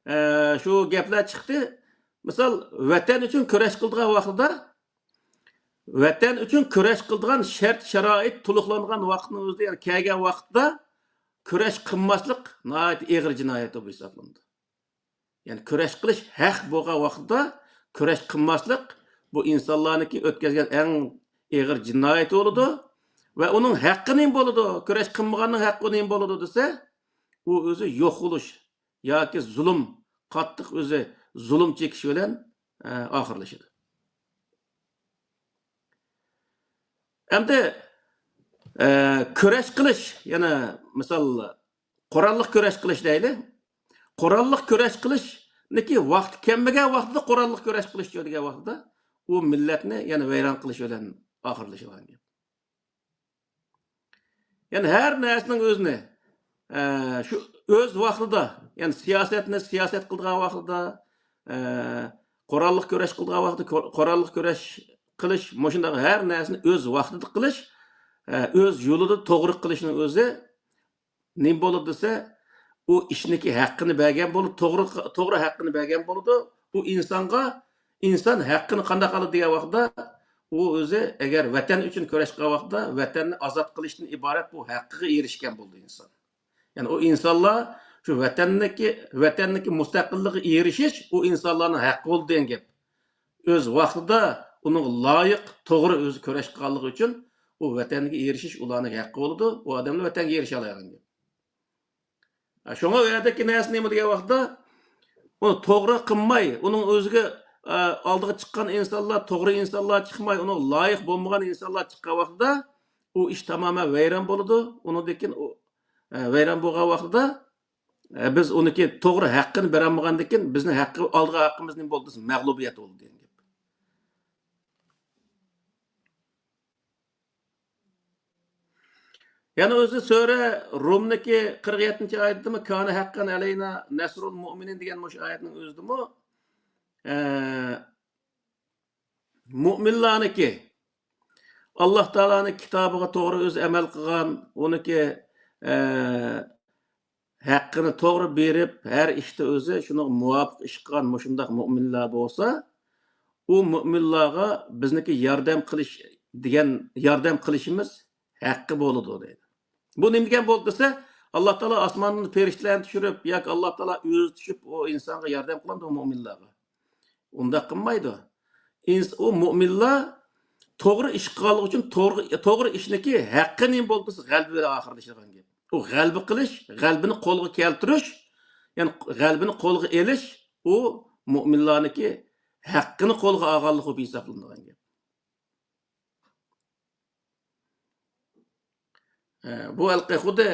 ئە، شۇ گەپلەر چىقتى. مىسال، ۋەتەن ئۈچۈن كۈرەش قىلىدىغان ۋاقتىدا، ۋەتەن ئۈچۈن كۈرەش قىلىدىغان شەرت-شارائىت تولۇقلانغان ۋاقىتنىڭ ئۆزىدە، يەنى كەلگەن ۋاقىتتا كۈرەش قىلماسلىق ناھايىتى ئېغىر جىنايەت بولۇپ ھېسابلىنىدۇ. يەنى كۈرەش قىلىش ھەق بولغان ۋاقتىدا كۈرەش قىلماسلىق، بۇ ئىنسانلارنىڭكى ئۆتكۈزگەن ئەڭ ئېغىر جىنايىتى بولىدۇ. ۋە ئۇنىڭ ھەققى نېمە بولىدۇ؟ كۈرەش قىلمىغاننىڭ ھەققى نېمە بولىدۇ دېسە، ئۇ ئۆزى يوق بولۇش ياكى زۇلۇم، قاتتىق ئۆزى زۇلۇم چېكىش بىلەن، ئە، ئاخىرلىشىدۇ. ئەمدى، ئە، كۈرەش قىلىش، يەنە مىسال، قوراللىق كۈرەش قىلىش دەيلى. قوراللىق كۈرەش قىلىشنىكى ۋاقتى كەلمىگەن ۋاقتىدا قوراللىق كۈرەش قىلىش دېگەن ۋاقتىدا، ئۇ مىللەتنى يەنە ۋەيران قىلىش بىلەن ئاخىرلىشىدىغان گەپ. يەنى ھەر نەرسىنىڭ ئۆزىنى، ئە، شۇ ئۆز ۋاقتىدا، يەنى سىياسەتنى سىياسەت قىلىدىغان ۋاقتىدا، ئە، قوراللىق كۈرەش قىلىدىغان ۋاقتىدا، قو-، قوراللىق كۈرەش قىلىش، مۇشۇنداق ھەر نەرسىنى ئۆز ۋاقتىدا قىلىش، ئە، ئۆز يولىدا توغرا قىلىشنىڭ ئۆزى نېمە بولىدۇ دېسە، ئۇ ئىشنىكى ھەققىنى بەرگەن بولىدۇ، توغرا، توغرا ھەققىنى بەرگەن بولىدۇ. ئۇ ئىنسانغا، ئىنسان ھەققىنى قانداق ئالىدۇ دېگەن ۋاقىتتا، ئۇ ئۆزى ئەگەر ۋەتەن ئۈچۈن كۈرەش قىلغان ۋاقتىدا، ۋەتەننى ئازاد قىلىشتىن ئىبارەت بۇ ھەققىگە ئېرىشكەن بولىدۇ ئىنسان. يەنى ئۇ ئىنسانلار شۇ ۋەتەننىكى، ۋەتەننىكى مۇستەقىللىققا ئېرىشىش ئۇ ئىنسانلارنىڭ ھەققى بولىدۇ دېگەن گەپ. ئۆز ۋاقتىدا ئۇنىڭغا لايىق، توغرا ئۆزى كۈرەش قىلغانلىقى ئۈچۈن ئۇ ۋەتەنگە ئېرىشىش ئۇلارنىڭ ھەققى بولىدۇ. ئۇ ئادەملا ۋەتەنگە ئېرىشەلەيدىغان گەپ. شۇڭا ئۇ يەردىكى نەرسە نېمە دېگەن ۋاقىتتا، ئۇنى توغرا قىلماي، ئۇنىڭ ئۆزىگە، ئە، ئالدىغا چىققان ئىنسانلار، توغرا ئىنسانلار چىقماي، ئۇنىڭغا لايىق بولمىغان ئىنسانلار چىققان ۋاقتىدا، ئۇ ئىش تامامەن ۋەيران بولىدۇ. ئۇنىڭدىن كېيىن ئۇ، ئە، ۋەيران بولغان ۋاقتىدا، ئە، بىز ئۇنىڭكى توغرا ھەققىنى بېرەلمىگەندىن كېيىن، بىزنىڭ ھەققى، ئالىدىغان ھەققىمىز نېمە بولدى دېسە، مەغلۇبىيەت بولدى دېگەن گەپ. يەنە ئۆزى سۈرە رۇمنىكى قىرىق يەتتىنچى ئايەتتىمۇ، كانە ھەققەن ئەلەينا نەسرۇل مۇئمىنىن دېگەن مۇشۇ ئايەتنىڭ ئۆزىدىمۇ، ئە، مۇئمىنلارنىكى، ئاللاھ تائالانىڭ كىتابىغا توغرا ئۆزى ئەمەل قىلغان، ئۇنىكى، ئە، ھەققىنى توغرا بېرىپ، ھەر ئىشتا ئۆزى شۇنىڭغا مۇۋاپىق ئىش قىلغان مۇشۇنداق مۇئمىنلار بولسا، ئۇ مۇئمىنلارغا بىزنىڭكى ياردەم قىلىش دېگەن، ياردەم قىلىشىمىز ھەققى بولىدۇ دەيدۇ. بۇ نېمە دېگەن بولدى دېسە، ئاللاھ تائالا ئاسماندىن پەرىشتىلەرنى چۈشۈرۈپ ياكى ئاللاھ تائالا ئۆزى چۈشۈپ ئۇ ئىنسانغا ياردەم قىلامدۇ مۇئمىنلارغا؟ ئۇنداق قىلمايدۇ. ئىنس-، ئۇ مۇئمىنلار توغرا ئىش قىلغانلىقى ئۈچۈن توغرا، توغرا ئىشنىكى ھەققى نېمە بولدى دېسە، غەلىبە بىلەن ئاخىرلىشىدىغان گەپ. ئۇ غەلىبە قىلىش، غەلىبىنى قولغا كەلتۈرۈش، يەنى غەلىبىنى قولغا ئېلىش، ئۇ مۇئمىنلارنىڭكى ھەققىنى قولغا ئالغانلىق بولۇپ ھېسابلىنىدىغان گەپ. ئە، بۇ ھېلىقى خۇددى،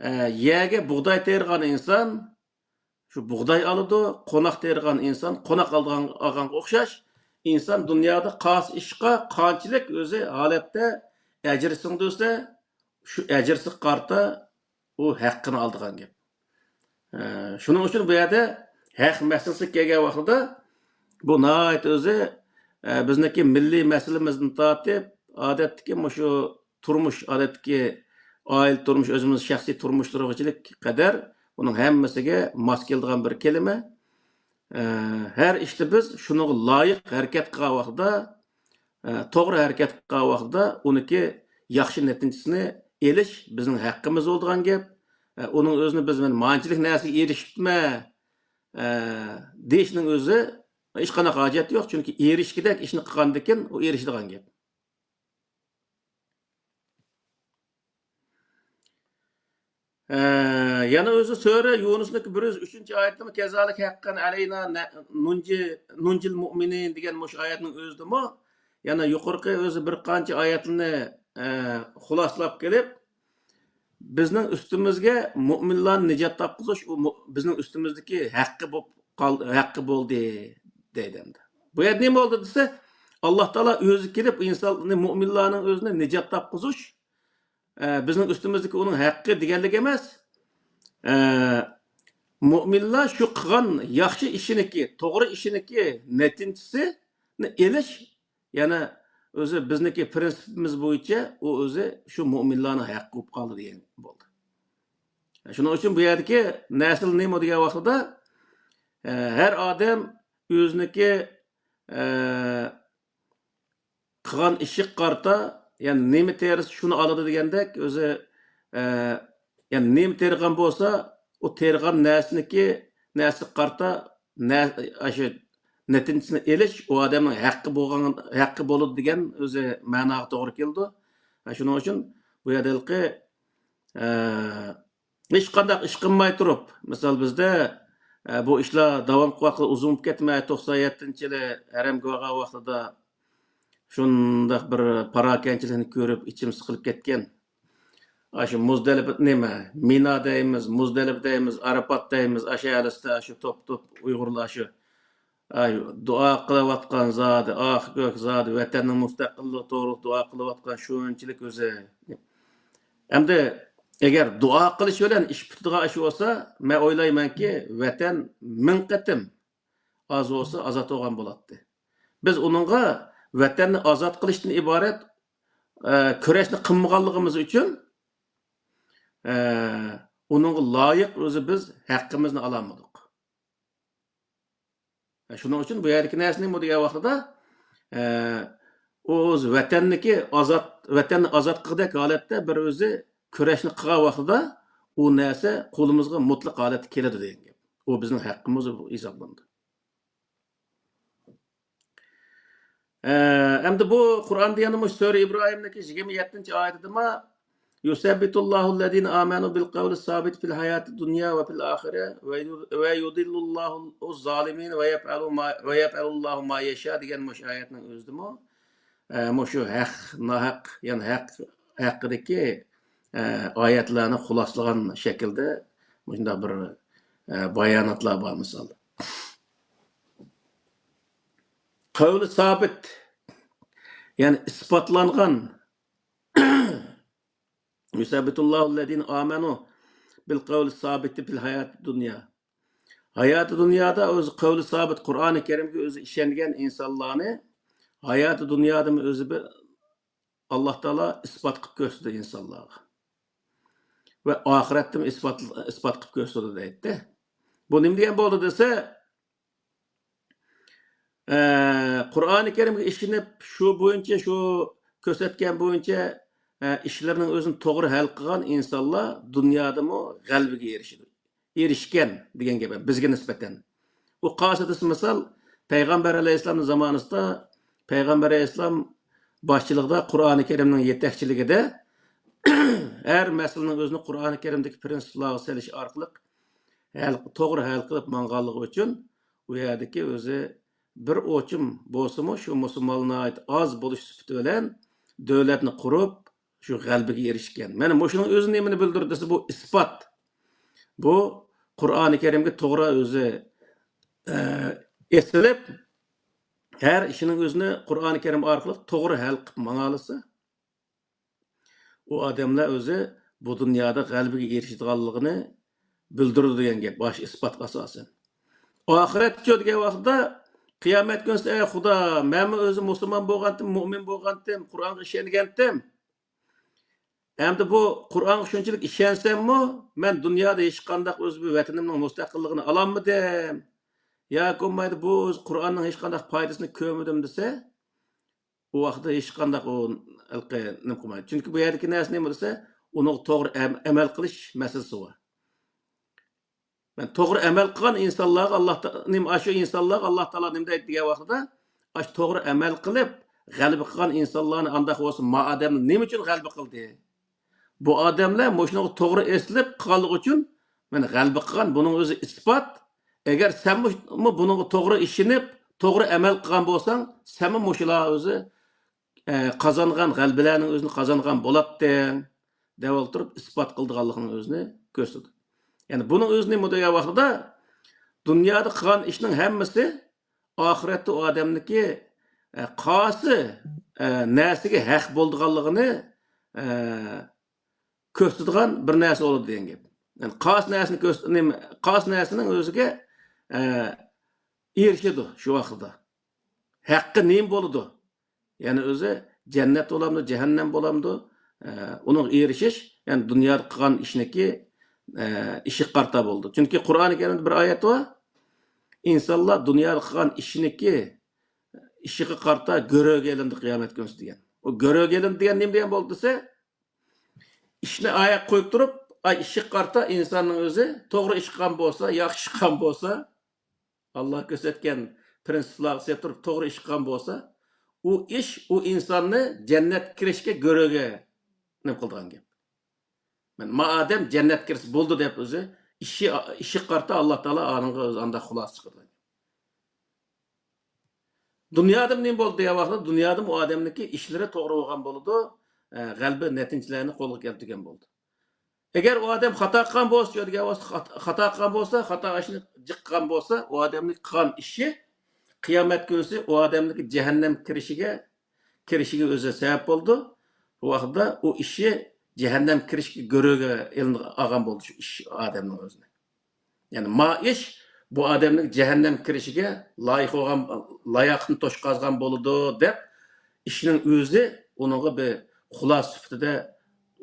ئە، يەرگە بۇغداي تېرىغان ئىنسان شۇ بۇغداي ئالىدۇ، قوناق تېرىغان ئىنسان قوناق ئالىدىغان، ئالغانغا ئوخشاش، ئىنسان دۇنيادا قايسى ئىشقا قانچىلىك ئۆزى ھالەتتە ئەجىر سىڭدۈرسە، شۇ ئەجىرسىگە قارىتا ئۇ ھەققىنى ئالىدىغان گەپ. ئە، شۇنىڭ ئۈچۈن بۇ يەردە ھەق مەسىلىسىگە كەلگەن ۋاقتىدا بۇ ناھايىتى ئۆزى، ئە، بىزنىڭكى مىللىي مەسىلىمىزدىن تارتىپ، ئادەتتىكى مۇشۇ تۇرمۇش، ئادەتتىكى ئائىلە تۇرمۇش، ئۆزىمىز شەخسىي تۇرمۇشلىرىغىچىلىك قەدەر بۇنىڭ ھەممىسىگە ماس كېلىدىغان بىر كەلىمە. ئە، ھەر ئىشتا بىز شۇنىڭغا لايىق ھەرىكەت قىلغان ۋاقتىدا، ئە، توغرا ھەرىكەت قىلغان ۋاقتىدا ئۇنىڭكى ياخشى نەتىجىسىنى ئېلىش بىزنىڭ ھەققىمىز بولىدىغان گەپ. ئە، ئۇنىڭ ئۆزىنى بىز مەن مانچىلىك نەرسىگە ئېرىشىپتىمەن، ئە، دېيىشنىڭ ئۆزى ھېچقانداق ھاجەت يوق، چۈنكى ئېرىشكۈدەك ئىشنى قىلغاندىكىن ئۇ ئېرىشىدىغان گەپ. ئە، يەنە ئۆزى سۈرە يۇنۇسنىڭ بىر يۈز ئۈچىنچى ئايىتىمۇ كەزالىك ھەققەن ئەلەينا نە-، نۇنجى-، نۇنجىل مۇئمىنىن دېگەن مۇشۇ ئايەتنىڭ ئۆزىدىمۇ يەنە يۇقىرىقى ئۆزى بىر قانچە ئايەتنى، ئە، خۇلاسىلاپ كېلىپ، بىزنىڭ ئۈستىمىزگە مۇئمىنلارنى نىجات تاپقۇزۇش، ئۇ مۇ-، بىزنىڭ ئۈستىمىزدىكى ھەققى بولۇپ قال-، ھەققى بولدى، دەيدۇ ئەمدى. بۇ يەردە نېمە بولدى دېسە، ئاللاھ تائالا ئۆزى كېلىپ ئىنساننى، مۇئمىنلارنىڭ ئۆزىنى نىجات تاپقۇزۇش، ئە، بىزنىڭ ئۈستىمىزدىكى ئۇنىڭ ھەققى دېگەنلىك ئەمەس. ئە، مۇئمىنلار شۇ قىلغان ياخشى ئىشىنىكى، توغرا ئىشىنىكى نەتىجىسىنى ئېلىش، يەنە ئۆزى بىزنىڭكى پرىنسىپىمىز بويىچە ئۇ ئۆزى شۇ مۇئمىنلارنىڭ ھەققى بولۇپ قالدى دېگەن بولدى. شۇنىڭ ئۈچۈن بۇ يەردىكى نەسىل نېمە دېگەن ۋاقتىدا، ئە، ھەر ئادەم ئۆزىنىڭكى، ئە، قىلغان ئىشىغا قارىتا، يەنى نېمە تېرىسا شۇنى ئالىدۇ دېگەندەك، ئۆزى، ئە، يەنى نېمە تېرىغان بولسا، ئۇ تېرىغان نەرسىنىڭكى، نەرسىگە قارىتا نە-، ئاشۇ نەتىجىسىنى ئېلىش ئۇ ئادەمنىڭ ھەققى بولغان، ھەققى بولىدۇ دېگەن ئۆزى مەناغا توغرا كېلىدۇ. شۇنىڭ ئۈچۈن بۇ يەردە ھېلىقى، ئە، ھېچقانداق ئىش قىلماي تۇرۇپ، مىسال، بىزدە، ئە، بۇ ئىشلار داۋام قىلىۋاتقىلى ئۇزۇن بولۇپ كەتمەي، توقسان يەتتىنچى يىلى ھەرەمگە بارغان ۋاقتىدا شۇنداق بىر پاراكەندىچىلىكنى كۆرۈپ، ئىچىم سىقىلىپ كەتكەن. ئاشۇ مۇزدەلىپە، نېمە، مىنا دەيمىز، مۇزدەلىپە دەيمىز، ئارىپات دەيمىز، ئاشۇ ئەلىستە، ئاشۇ توپ-توپ ئۇيغۇرلار شۇ ئاي، دۇئا قىلىۋاتقان زادى، ئاھ، كۆك زادى، ۋەتەننىڭ مۇستەقىللىقى توغرۇلۇق دۇئا قىلىۋاتقان شۇنچىلىك ئۆزى. ئەمدى ئەگەر دۇئا قىلىش بىلەن ئىش پۈتىدىغان ئىش بولسا، مەن ئويلايمەنكى، ۋەتەن مىڭ قېتىم ئاز بولسا ئازاد بولغان بولاتتى. بىز ئۇنىڭغا ۋەتەننى ئازاد قىلىشتىن ئىبارەت، ئە، كۈرەشنى قىلمىغانلىقىمىز ئۈچۈن، ئە، ئۇنىڭغا لايىق ئۆزى بىز ھەققىمىزنى ئالالمىدۇق. شۇنىڭ ئۈچۈن بۇ يەردىكى نەرسىنى بۇ دېگەن ۋاقتىدا، ئە، ئۇ ئۆز ۋەتەننىكى ئازاد، ۋەتەننى ئازاد قىلغۇدەك ھالەتتە بىر ئۆزى كۈرەشنى قىلغان ۋاقتىدا، ئۇ نەرسە قولىمىزغا مۇتلەق ھالەتتە كېلىدۇ دېگەن گەپ. ئۇ بىزنىڭ ھەققىمىز ھېسابلىنىدۇ. ئە، ئەمدى بۇ قۇرئان دېگەندە مۇشۇ سۈرە ئىبراھىمدىكى يىگىرمە يەتتىنچى ئايىتىدىمۇ، يۇسەببىتۇللاھۇللەزىنە ئامەنۇ بىل قەۋلىس سابىت فىل ھاياتىد دۇنيا ۋە فىل ئاخىرە ۋە يۇ-، ۋە يۇدىللۇللاھۇز زالىمىن ۋە يەپئەلۇ ما، ۋە يەپئەلۇللاھۇ ما يەشا دېگەن مۇشۇ ئايەتنىڭ ئۆزىدىمۇ، ئە، مۇشۇ ھەق، ناھەق، يەنى ھەق ھەققىدىكى، ئە، ئايەتلەرنى خۇلاسلىغان شەكىلدە مۇشۇنداق بىر، ئە، باياناتلار بار مىسال. قەۋلى سابىت، يەنى ئىسپاتلانغان. يۇسەببىتۇللاھۇللەزىنە ئامەنۇ بىل قەۋلى سابىتى فىل ھاياتى دۇنيا. ھاياتى دۇنيادا ئۆزى قەۋلى سابىت، قۇرئانى كەرىمگە ئۆزى ئىشەنگەن ئىنسانلارنى ھاياتى دۇنيادىمۇ ئۆزى بىر ئاللا تائالا ئىسپات قىلىپ كۆرسىتىدۇ ئىنسانلارغا. ۋە ئاخىرەتتىمۇ ئىسپات، ئىسپات قىلىپ كۆرسىتىدۇ دەيتتى. بۇ نېمە دېگەن بولدى دېسە، ئە، قۇرئانى كەرىمگە ئىشىنىپ، شۇ بويىچە شۇ كۆرسەتكەن بويىچە، ئە، ئىشلىرىنىڭ ئۆزىنى توغرا ھەل قىلغان ئىنسانلار دۇنيادىمۇ غەلىبىگە ئېرىشىدۇ. ئېرىشكەن دېگەن گەپ بىزگە نىسبەتەن. ئۇ قايسى دېسە مىسال، پەيغەمبەر ئەلەيھىسسالامنىڭ زامانىسىدا پەيغەمبەر ئەلەيھىسسالام باشچىلىقىدا قۇرئانى كەرىمنىڭ يېتەكچىلىكىدە ھەر مەسىلىنىڭ ئۆزىنى قۇرئانى كەرىمدىكى پرىنسىپلارغا سېلىش ئارقىلىق ھەل، توغرا ھەل قىلىپ ماڭغانلىقى ئۈچۈن ئۇ يەردىكى ئۆزى بىر ئوچۇم بولسىمۇ شۇ مۇسۇلمانلار ناھايىتى ئاز بولۇش سۈپىتى بىلەن دۆلەتنى قۇرۇپ، شۇ غەلىبىگە ئېرىشكەن. مانا مۇشۇنىڭ ئۆزى نېمىنى بىلدۈرىدۇ دېسە، بۇ ئىسپات. بۇ قۇرئانى كەرىمگە توغرا ئۆزى، ئە، ئېسىلىپ، ھەر ئىشىنىڭ ئۆزىنى قۇرئانى كەرىم ئارقىلىق توغرا ھەل قىلىپ ماڭالىسا، ئۇ ئادەملەر ئۆزى بۇ دۇنيادا غەلىبىگە ئېرىشىدىغانلىقىنى بىلدۈرىدۇ دېگەن گەپ، باش ئىسپاتقا ئاساسەن. ئاخىرەتچۇ دېگەن ۋاقىتتا، قىيامەت كۈنىسى، ئەي خۇدا، مەنمۇ ئۆزى مۇسۇلمان بولغانتىم، مۇئمىن بولغانتىم، قۇرئانغا ئىشەنگەنتىم. ئەمدى بۇ قۇرئانغا شۇنچىلىك ئىشەنسەممۇ، مەن دۇنيادا ھېچقانداق ئۆز بىر ۋەتىنىمنىڭ مۇستەقىللىقىنى ئالالمىدىم. ياكى بولمايدۇ، بۇ ئۆز قۇرئاننىڭ ھېچقانداق پايدىسىنى كۆرمىدىم دېسە، ئۇ ۋاقىتتا ھېچقانداق ئۇ ھېلىقى نېمە قىلمايدۇ. چۈنكى بۇ يەردىكى نەرسە نېمە دېسە، ئۇنىڭغا توغرا ئەم-، ئەمەل قىلىش مەسىلىسى بار. مەن توغرا ئەمەل قىلغان ئىنسانلارغا ئاللا تا-، نېمە، ئاشۇ ئىنسانلارغا ئاللا تائالا نېمە دەيدۇ دېگەن ۋاقتىدا، ئاشۇ توغرا ئەمەل قىلىپ، غەلىبە قىلغان ئىنسانلارنى ئانداق بولسا، ما ئادەمنى نېمە ئۈچۈن غەلىبە قىلدى؟ بۇ ئادەملەر مۇشۇنىڭغا توغرا ئېسىلىپ قىلغانلىقى ئۈچۈن مەن غەلىبە قىلغان، بۇنىڭ ئۆزى ئىسپات. ئەگەر سەنمۇ بۇنىڭغا توغرا ئىشىنىپ، توغرا ئەمەل قىلغان بولساڭ، سەنمۇ مۇشۇلار ئۆزى، ئە، قازانغان غەلىبىلەرنىڭ ئۆزىنى قازانغان بولاتتىڭ، دەپ ئولتۇرۇپ ئىسپات قىلىدىغانلىقىنىڭ ئۆزىنى كۆرسىتىدۇ. يەنى بۇنىڭ ئۆزىنى مۇدەييە ۋاقتىدا دۇنيادا قىلغان ئىشنىڭ ھەممىسى ئاخىرەتتە ئۇ ئادەمنىڭكى، ئە، قايسى، ئە، نەرسىگە ھەق بولىدىغانلىقىنى، ئە، كۆرسىتىدىغان بىر نەرسە بولىدۇ دېگەن گەپ. يەنى قايسى نەرسىنى كۆرس-، نېمە، قايسى نەرسىنىڭ ئۆزىگە، ئە، ئېرىشىدۇ شۇ ۋاقتىدا. ھەققى نېمە بولىدۇ؟ يەنى ئۆزى جەننەت بولامدۇ، جەھەننەم بولامدۇ؟ ئە، ئۇنىڭغا ئېرىشىش، يەنى دۇنيادا قىلغان ئىشنىكى، ئە، ئىشىغا قارىتا بولىدۇ. چۈنكى قۇرئانى كەرىمدە بىر ئايەت بار. ئىنسانلار دۇنيادا قىلغان ئىشىنىكى، ئىشىغا قارىتا گۆرۈگە ئېلىندى قىيامەت كۈنىسى دېگەن. ئۇ گۆرۈگە ئېلىندى دېگەن نېمە دېگەن بولدى دېسە، ئىشنى ئاياققا قويۇپ تۇرۇپ، ئاي، ئىشىغا قارىتا ئىنساننىڭ ئۆزى توغرا ئىش قىلغان بولسا، ياخشى ئىش قىلغان بولسا، ئاللا كۆرسەتكەن پرىنسىپلارغا سېلىپ تۇرۇپ توغرا ئىش قىلغان بولسا، ئۇ ئىش ئۇ ئىنساننى جەننەتكە كىرىشكە گۆرۈگە نېمە قىلىدىغان گەپ. مەن ما ئادەم جەننەتكە كىرسە بولدى دەپ ئۆزى ئىشى، ئىشىغا قارىتا ئاللا تائالا ئانىڭغا ئۆزى ئانداق خۇلاسە چىقىرىدۇ. دۇنيادىمۇ نېمە بولدى دېگەن ۋاقىتتا، دۇنيادىمۇ ئۇ ئادەمنىڭكى ئىشلىرى توغرا بولغان بولىدۇ، ئە، غەلىبە نەتىجىلەرنى قولغا كەلتۈرگەن بولىدۇ. ئەگەر ئۇ ئادەم خاتا قىلغان بولسا، دېگەن ۋاقىتتا خاتا، خاتا قىلغان بولسا، خاتا ئىشنى جىق قىلغان بولسا، ئۇ ئادەمنىڭ قىلغان ئىشى قىيامەت كۈنسى ئۇ ئادەمنىڭكى جەھەننەم كىرىشىگە، كىرىشىگە ئۆزى سەۋەب بولىدۇ. بۇ ۋاقىتتا ئۇ ئىشى جەھەننەم كىرىشكە گۆرۈگە ئېلىنغان بولىدۇ شۇ ئىش ئادەمنىڭ ئۆزىنى. يەنى ما ئىش بۇ ئادەمنىڭ جەھەننەم كىرىشىگە لايىق بولغان، لاياقىتىنى توشقازغان بولىدۇ دەپ، ئىشنىڭ ئۆزى ئۇنىڭغا بىر خۇلاسە سۈپىتىدە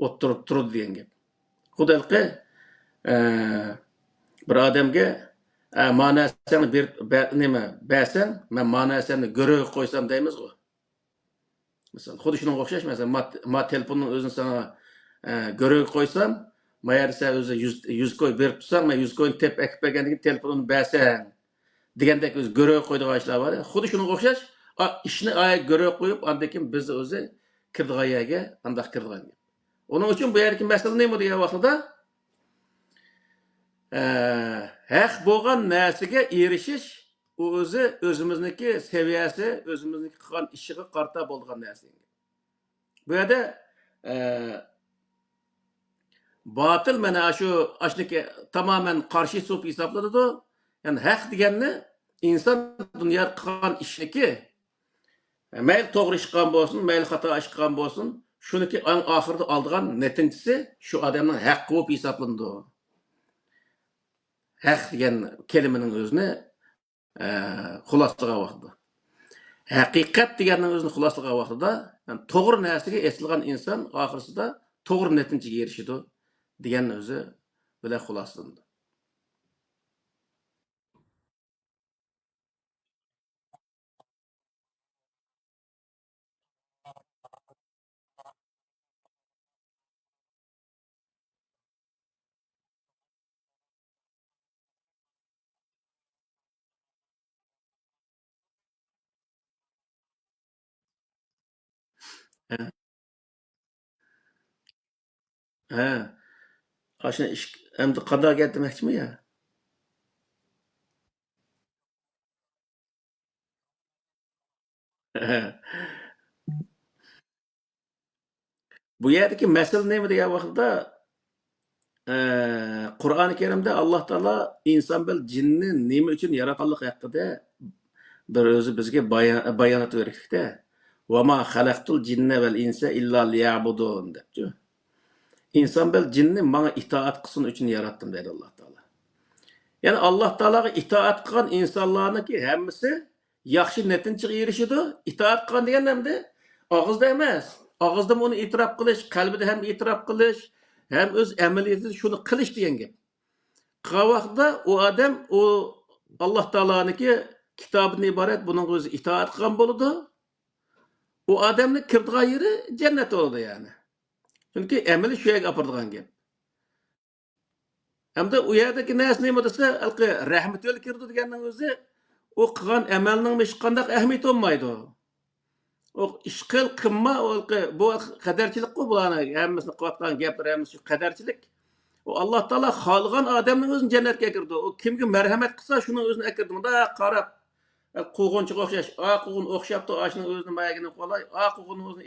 ئوتتۇرىدا تۇرىدۇ دېگەن گەپ. خۇددى ھېلىقى، ئە، بىر ئادەمگە، ئە، ما نەرسەڭنى بېرىپ، بە-، نېمە، بەرسەڭ، مەن ما نەرسەمنى گۆرۈگە قويسام دەيمىزغۇ. مەسىلەن، خۇددى شۇنىڭغا ئوخشاش، مەسىلەن، ما، ما تېلېفوننىڭ ئۆزىنى ساڭا، ئە، گۆرۈگە قويسام، ما يەردە سەن ئۆزى يۈز، يۈز كوي بېرىپ تۇرساڭ، مەن يۈز كوينى تېپىپ ئەكىپ بەرگەندىن كېيىن تېلېفونۇمنى بەرسەڭ دېگەندەك ئۆزى گۆرۈگە قويىدىغان ئىشلار بار. خۇددى شۇنىڭغا ئوخشاش، ئا، ئىشنى ئايە گۆرۈگە قويۇپ، ئاندىن كېيىن بىز ئۆزى كىرىدىغان يەرگە ئانداق كىرىدىغان گەپ. ئۇنىڭ ئۈچۈن بۇ يەردىكى مەسىلە نېمە دېگەن ۋاقتىدا، ئە، ھەق بولغان نەرسىگە ئېرىشىش، ئۇ ئۆزى ئۆزىمىزنىڭكى سەۋىيەسى، ئۆزىمىزنىڭكى قىلغان ئىشىغا قارىتا بولىدىغان نەرسە. بۇ يەردە، ئە، باتىل مانا شۇ، ئاشۇنىڭكى تامامەن قارشى سوپ ھېسابلىنىدۇ. يەنى ھەق دېگەننى ئىنسان دۇنيادا قىلغان ئىشىنىكى، مەيلى توغرا ئىش قىلغان بولسۇن، مەيلى خاتا ئىش قىلغان بولسۇن، شۇنىڭكى ئەڭ ئاخىرىدا ئالىدىغان نەتىجىسى شۇ ئادەمنىڭ ھەققى بولۇپ ھېسابلىنىدۇ. ھەق دېگەن كەلىمىنىڭ ئۆزىنى، ئە، خۇلاسىلىغان ۋاقتىدا. ھەقىقەت دېگەننىڭ ئۆزىنى خۇلاسىلىغان ۋاقتىدا، يەنى توغرا نەرسىگە ئېسىلغان ئىنسان ئاخىرسىدا توغرا نەتىجىگە ئېرىشىدۇ دېگەننى ئۆزى بىلەن خۇلاسىلىنىدۇ. ھە. ھە. ئاشۇ ئىش، ئەمدى قانداق گەپ دېمەكچىمۇ يا؟ بۇ يەردىكى مەسىلە نېمە دېگەن ۋاقىتتا، ئە، قۇرئانى كەرىمدە ئاللا تائالا ئىنسان بىلەن جىننى نېمە ئۈچۈن ياراتقانلىقى ھەققىدە بىر ئۆزى بىزگە بايان-، بايانات بەرگەنلىكتە، «ۋەما خەلەقتۇل جىننە ۋەل ئىنسە ئىللا لىيەبۇدۇن» دەپتۇ. «ئىنسان بىلەن جىننى ماڭا ئىتائەت قىلسۇن ئۈچۈن ياراتتىم» دەيدۇ ئاللا تائالا. يەنى ئاللا تائالاغا ئىتائەت قىلغان ئىنسانلارنىڭكى ھەممىسى ياخشى نەتىجىگە ئېرىشىدۇ. ئىتائەت قىلغان دېگەن ئەمدى ئاغزىدا ئەمەس. ئاغزىدىمۇ ئۇنى ئېتىراپ قىلىش، قەلبىدە ھەم ئېتىراپ قىلىش، ھەم ئۆز ئەمەلىيىتىدە شۇنى قىلىش دېگەن گەپ. قىلغان ۋاقتىدا ئۇ ئادەم ئۇ ئاللا تائالانىڭكى كىتابىدىن ئىبارەت بۇنىڭغا ئۆزى ئىتائەت قىلغان بولىدۇ. ئۇ ئادەمنىڭ كىرىدىغان يېرى جەننەت بولىدۇ يەنى. چۈنكى ئەمىلى شۇ يەرگە ئاپىرىدىغان گەپ. ئەمدى ئۇ يەردىكى نەرسە نېمە دېسە، ھېلىقى رەھمىتى ئۆلۈپ كىرىدۇ دېگەننىڭ ئۆزى، ئۇ قىلغان ئەمەلنىڭمۇ ھېچقانداق ئەھمىيىتى بولمايدۇ. ئۇ ئىش قىل، قىلما، ئۇ ھېلىقى، بۇ قەدەرچىلىكقۇ، بۇلارنىڭ ھەممىسىنى قىلىۋاتقان گەپلىرى ھەممىسى شۇ قەدەرچىلىك. ئۇ ئاللا تائالا خالىغان ئادەمنىڭ ئۆزىنى جەننەتكە ئەكىرىدۇ. ئۇ كىمگە مەرھەمەت قىلسا، شۇنىڭ ئۆزىنى ئەكىرىدۇ. مۇنداق قاراپ، قوغۇنچىغا ئوخشاش، ئا قوغۇن ئوخشاپتۇ، ئاشۇنىڭ ئۆزىنى ماياگىنى قولاي، ئا قوغۇننىڭ ئۆزىنى